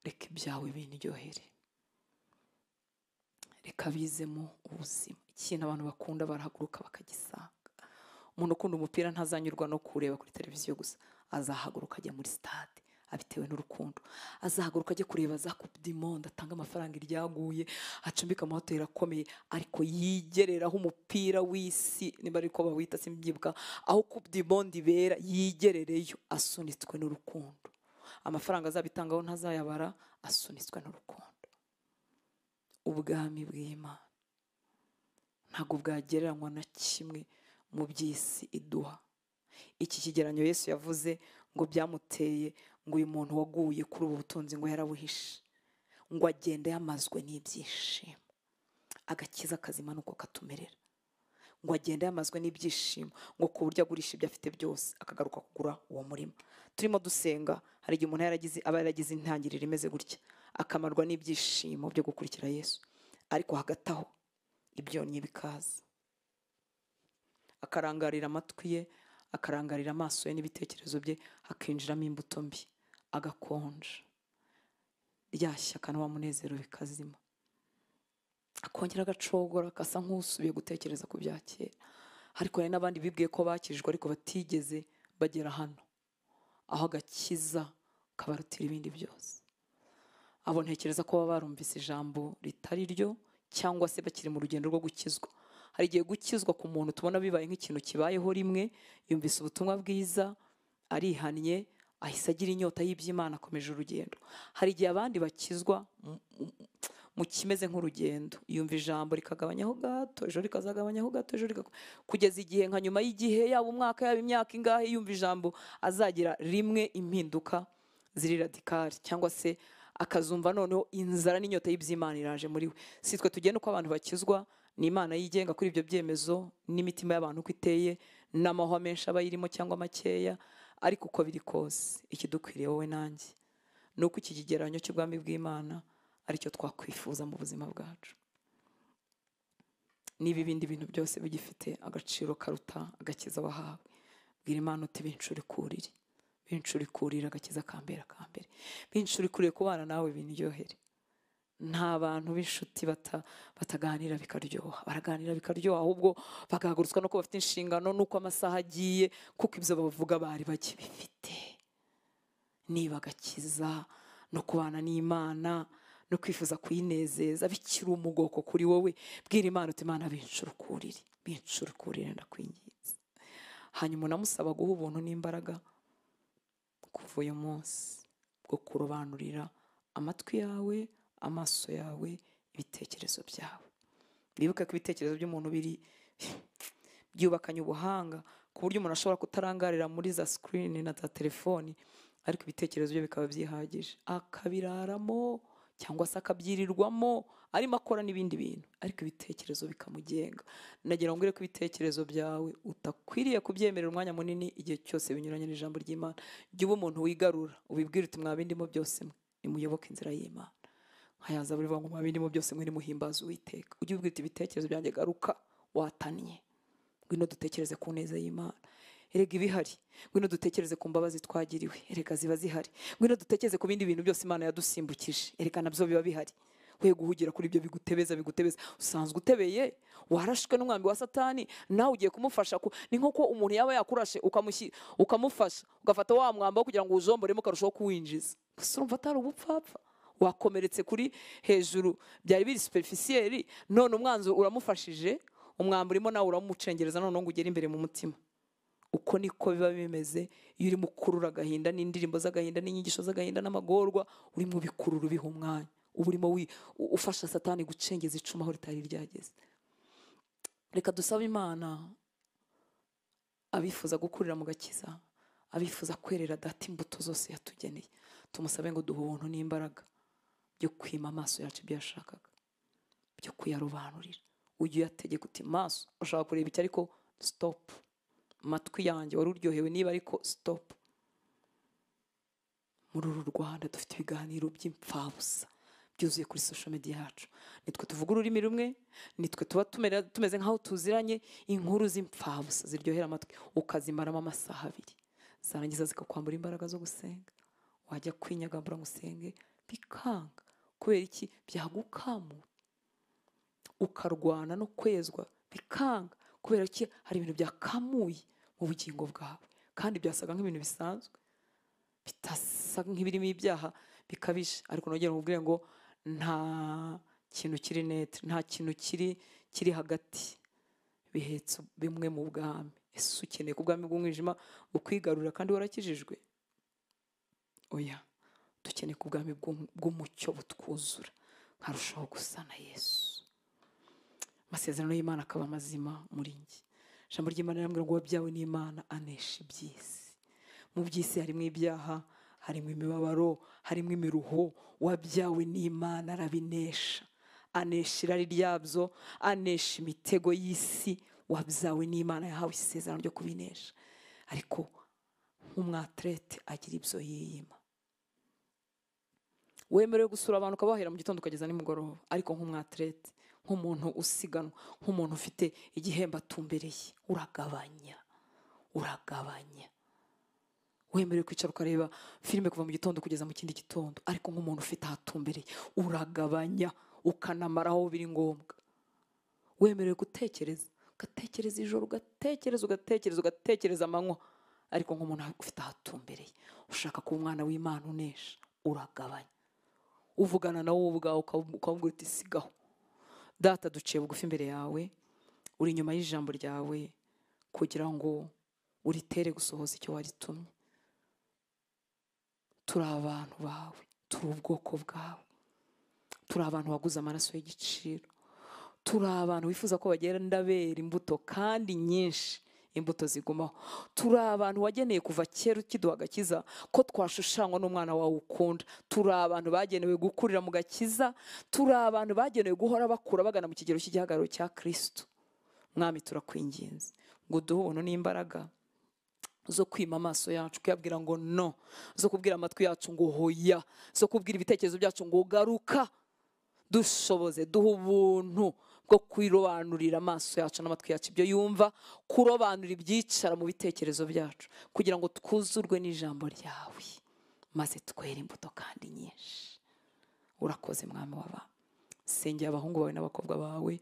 reka ibyawe bindyohere, reka bizemo ubuzima. Ikintu abantu bakunda barahaguruka bakagisanga. Umuntu ukunda umupira ntazanyurwa no kureba kuri televiziyo gusa, azahaguruka ajya muri stade abitewe n'urukundo, azahaguruka ajye kureba za Coupe du Monde, atanga amafaranga iryaguye, acumbika amahoteli akomeye, ariko yigereraho umupira w'isi, niba ariko bawita simbyibuka, aho Coupe du Monde ibera yigerereyo asunitswe n'urukundo. Amafaranga azabitangaho ntazayabara, asunitswe n'urukundo. Ubwami bw'Imana ntabwo bwagereranywa na kimwe mu by'isi iduha. Iki kigeranyo Yesu yavuze ngo byamuteye ngo uyu muntu waguye kuri ubu butunzi ngo yarabuhishe, ngo agende yamazwe n'ibyishimo. Agakiza kazima nuko katumerera, ngo agende yamazwe n'ibyishimo, ngo ku buryo agurisha ibyo afite byose akagaruka kugura uwo murima. Turimo dusenga, hari igihe umuntu aba yaragize intangiriro imeze gutya, akamarwa n'ibyishimo byo gukurikira Yesu, ariko hagati aho ibyonnyi bikaza, akarangarira amatwi ye, akarangarira amaso ye n'ibitekerezo bye, hakinjiramo imbuto mbi, agakonja rya shyaka na wa munezero bikazima, akongera agacogora, akasa nk'usubiye gutekereza ku bya kera. Ariko hari n'abandi bibwiye ko bakijijwe ariko batigeze bagera hano aho agakiza kabarutira ibindi byose. Abo ntekereza ko baba barumvise ijambo ritari ryo, cyangwa se bakiri mu rugendo rwo gukizwa. Hari igihe gukizwa ku muntu tubona bibaye nk'ikintu kibayeho rimwe, yumvise ubutumwa bwiza, arihannye, ahise agira inyota y'iby'Imana, akomeje urugendo. Hari igihe abandi bakizwa mu kimeze nk'urugendo, yumva ijambo rikagabanyaho gato, ejo rikazagabanyaho gato, ejo kugeza igihe nka nyuma y'igihe, yaba umwaka, yaba imyaka ingahe, yumva ijambo azagira rimwe impinduka ziri radikali, cyangwa se akazumva noneho inzara n'inyota y'iby'Imana iraje muri we. Si twe tugenda uko abantu bakizwa, ni Imana yigenga kuri ibyo byemezo n'imitima y'abantu uko iteye, n'amahwa menshi aba ayirimo cyangwa makeya. Ariko uko biri kose, ikidukwiriye wowe nanjye ni uko iki kigereranyo cy'ubwami bw'Imana aricyo twakwifuza mu buzima bwacu. Niba ibindi bintu byose bigifite agaciro karuta agakiza wahawe, bwira Imana uti binshurikurire, binshurikurire agakiza kambere akambere, binshurikurire kubana nawe binryohere. Nta bantu b'inshuti bataganira bikaryoha, baraganira bikaryoha, ahubwo bagahagurutswa nuko bafite inshingano, nuko amasaha agiye, kuko ibyo bavuga bari bakibifite. Niba agakiza no kubana n'Imana no kwifuza kuyinezeza bikiri umugoko kuri wowe, bwira Imana uti Imana binshurikurire, binshurikurire ndakwinginze. Hanyuma unamusaba guha ubuntu n'imbaraga kuva uyu munsi bwo kurobanurira amatwi yawe, amaso yawe, ibitekerezo byawe. Wibuke ko ibitekerezo by'umuntu biri byubakanye ubuhanga, ku buryo umuntu ashobora kutarangarira muri za screen na za telefoni, ariko ibitekerezo bye bikaba byihagije, akabiraramo cyangwa se akabyirirwamo arimo akora n'ibindi bintu, ariko ibitekerezo bikamugenga. Nagira ngo ngwire ko ibitekerezo byawe utakwiriye kubyemerera umwanya munini igihe cyose binyuranye n'ijambo ry'Imana. Jya uba umuntu wigarura, ubibwire uti mwabindimo byose mwe nimuyoboke inzira y'Imana. Hayaza buri ngo mwabindimo byose mwe nimuhimbaze Uwiteka. Ujye ubwira uti ibitekerezo byanjye garuka, watannye, ngwino dutekereze ku neza y'Imana. Erega ibihari, ngwino dutekereze ku mbabazi twagiriwe, erega ziba zihari. Ngwino dutekereze ku bindi bintu byose Imana yadusimbukije, erega nabyo biba bihari. We guhugira kuri ibyo bigutebeza bigutebeza, usanzwe utebeye, warashwe n'umwambi wa Satani, nawe ugiye kumufasha. Ni nko umuntu yaba yakurashe ukamufasha, ugafata wa mwamba kugira ngo uzomboremo karushaho kuwinjiza. Gusa urumva atari ubupfapfa, wakomeretse kuri hejuru byari biri superficiel, none umwanzi uramufashije, umwambi urimo nawe uramucengereza, none ngo ugere imbere mu mutima. Uko niko biba bimeze iyo urimo ukurura agahinda n'indirimbo z'agahinda n'inyigisho z'agahinda n'amagorwa, urimo ubikurura ubiha umwanya, uba urimo ufasha Satani gucengeza icumu aho ritari ryageze. Reka dusabe Imana, abifuza gukurira mu gakiza, abifuza kwerera data imbuto zose yatugeneye, tumusabe ngo duhe ubuntu n'imbaraga byo kwima amaso yacu ibyo yashakaga, byo kuyarobanurira. Ujye uyategeka uti maso ushaka kureba iki, ariko stop. Matwi yanjye wari uryohewe niba, ariko stop. Muri uru Rwanda dufite ibiganiro by'imfabusa byuzuye kuri social media yacu. Nitwe tuvuga ururimi rumwe, nitwe tuba tumeze nkaho tuziranye. Inkuru z'imfabusa ziryohera amatwi ukazimaramo amasaha abiri, zarangiza zikakwambura imbaraga zo gusenga. Wajya kwinyagambura ngo usenge bikanga. Kubera iki? Byagukamura. Ukarwana no kwezwa bikanga. Kubera ki? Hari ibintu byakamuye mu bugingo bwawe, kandi byasaga nk'ibintu bisanzwe, bitasa nk'ibirimo ibyaha bikabije. Ariko nongera nkubwire ngo nta kintu kiri net, nta kintu kiri hagati, bihetse bimwe mu bwami. Ese ukeneye ku bwami bw'umwijima ukwigarurira kandi warakijijwe? Oya, dukeneye ku bwami bw'umucyo butwuzura, nkarushaho gusa na Yesu. Amasezerano y'Imana akaba mazima muri njye. Ijambo ry'Imana rirambwira ngo wabyawe n'Imana anesha iby'isi. Mu by'isi harimo ibyaha, harimo imibabaro, harimo imiruho. Wabyawe n'Imana arabinesha, anesha irari ryabyo, anesha imitego y'isi. Wabyawe n'Imana yahawe isezerano ryo kubinesha. Ariko nk'umwatlete agira ibyo yiyima. Wemerewe gusura abantu ukabahera mu gitondo ukageza nimugoroba, ariko nk'umwatlete, nk'umuntu usiganwa, nk'umuntu ufite igihembo atumbereye, uragabanya, uragabanya. Wemerewe kwicara ukareba filime kuva mu gitondo kugeza mu kindi gitondo, ariko nk'umuntu ufite ahatumbereye uragabanya, ukanamara aho biri ngombwa. Wemerewe gutekereza Ugatekereza ijoro, ugatekereza, ugatekereza, ugatekereza amanywa, ariko nk'umuntu ufite ahatumbereye, ushaka kuba umwana w'Imana unesha, uragabanya. Uvugana na wowe ubwawe ukamubwira uti sigaho. Data, duciye bugufi imbere yawe, uri inyuma y'ijambo ryawe kugira ngo uritere gusohoza icyo waritumye. Turi abantu bawe, turi ubwoko bwawe, turi abantu waguze amaraso y'igiciro, turi abantu wifuza ko bagenda bera imbuto kandi nyinshi, imbuto zigumaho. Turi abantu wageneye kuva kera ukiduha agakiza ko twashushanywa n'umwana wawe ukunda. Turi abantu bagenewe gukurira mu gakiza, turi abantu bagenewe guhora bakura bagana mu kigero cy'igihagararo cya Kristo. Mwami, turakwinginze ngo uduhe ubuntu n'imbaraga zo kwima amaso yacu, kuyabwira ngo no, zo kubwira amatwi yacu ngo hoya, zo kubwira ibitekerezo byacu ngo garuka. Dushoboze, duhe ubuntu bwo kwirobanurira amaso yacu n'amatwi yacu ibyo yumva, kurobanura ibyicara mu bitekerezo byacu, kugira ngo twuzurwe n'ijambo ryawe, maze twere imbuto kandi nyinshi. Urakoze Mwami w'abami. Sengera abahungu bawe n'abakobwa bawe,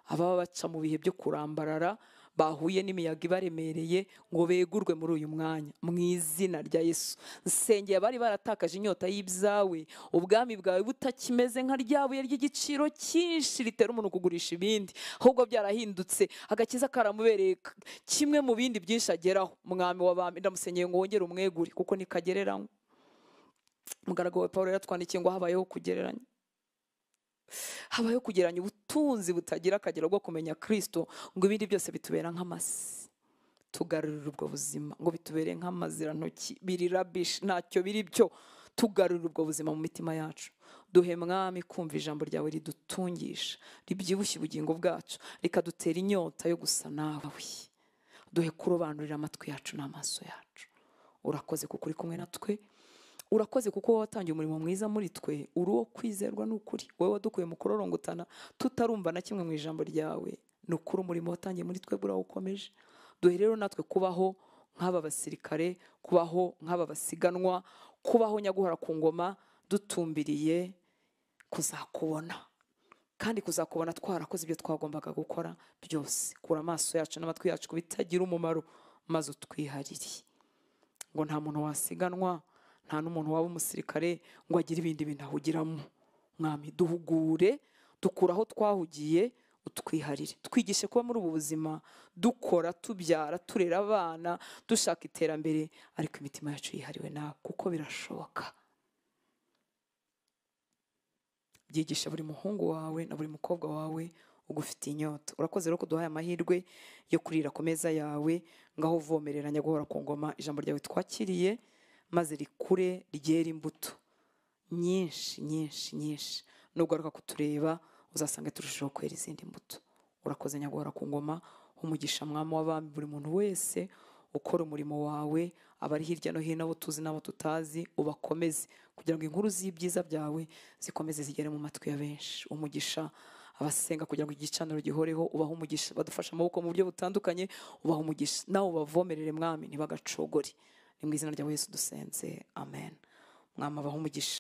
ababa baca mu bihe byo kurambarara, bahuye n'imiyaga ibaremereye, ngo begurwe muri uyu mwanya mu izina rya Yesu. Nsengera bari baratakaje inyota y'ibyawe, ubwami bwawe butakimeze nka ryabuye ry'igiciro cyinshi ritera umuntu kugurisha ibindi, ahubwo byarahindutse, agakiza karamubereye kimwe mu bindi byinshi ageraho. Mwami w'abami, ndamusengeye ngo wongere umwegure, kuko nikagereranywa. Umugaragu wa Pawulo yaratwandikiye ngo habayeho kugereranya, habayeho kugereranya ubutunzi butagira akagero bwo kumenya Kristo, ngo ibindi byose bitubera nk'amasi. Tugarurira ubwo buzima, ngo bitubere nk'amazirantoki, biri rubbish, ntacyo biri byo. Tugarurira ubwo buzima mu mitima yacu. Duhe Mwami kumva ijambo ryawe ridutungisha, ribyibushye ubugingo bwacu, rikadutera inyota yo gusa nawe. Duhe kurobanurira amatwi yacu n'amaso yacu. Urakoze kuko uri kumwe natwe. Urakoze kuko wowe watangiye umurimo mwiza muri twe, uri uwo kwizerwa n'ukuri. Wowe wadukuye mu kurorongotana tutarumva na kimwe mu ijambo ryawe. Ni ukuri umurimo watangiye muri twe urawukomeje. Duhe rero natwe kubaho nk'aba basirikare, kubaho nk'aba basiganwa, kubaho nyaguhora ku ngoma, dutumbiriye kuzakubona, kandi kuzakubona twarakoze ibyo twagombaga gukora byose. Kura amaso yacu n'amatwi yacu ku bitagira umumaro, maze utwiharire. Ngo nta muntu wasiganwa, nta n'umuntu waba umusirikare ngo agire ibindi bintu ahugiramo. Mwami, duhugure, dukura aho twahugiye, utwiharire. Twigishe kuba muri ubu buzima dukora, tubyara, turera abana, dushaka iterambere, ariko imitima yacu yihariwe nawe, kuko birashoboka. Byigisha buri muhungu wawe na buri mukobwa wawe ugufitiye inyota. Urakoze rero kuduhaye amahirwe yo kurira ku meza yawe, ngaho uvomereranya guhora ku ngoma ijambo ryawe twakiriye, maze rikure ryera imbuto nyinshi nyinshi nyinshi. Nugaruka kutureba uzasanga turushaho kwera izindi mbuto. Urakoze nyaguhora ku ngoma, umugisha Mwami w'abami buri muntu wese ukora umurimo wawe, abari hirya no hino, abo tuzi n'abo tutazi, ubakomeze kugira ngo inkuru z'ibyiza byawe zikomeze zigere mu matwi ya benshi. Umugisha abasenga kugira ngo igicaniro gihoreho, ubahe umugisha. Badufasha amaboko mu buryo butandukanye, ubahe umugisha. Nawe ubavomerere Mwami, ntibagacogore. Ni mu izina rya Yesu dusenze, amen. Mwami abahe umugisha.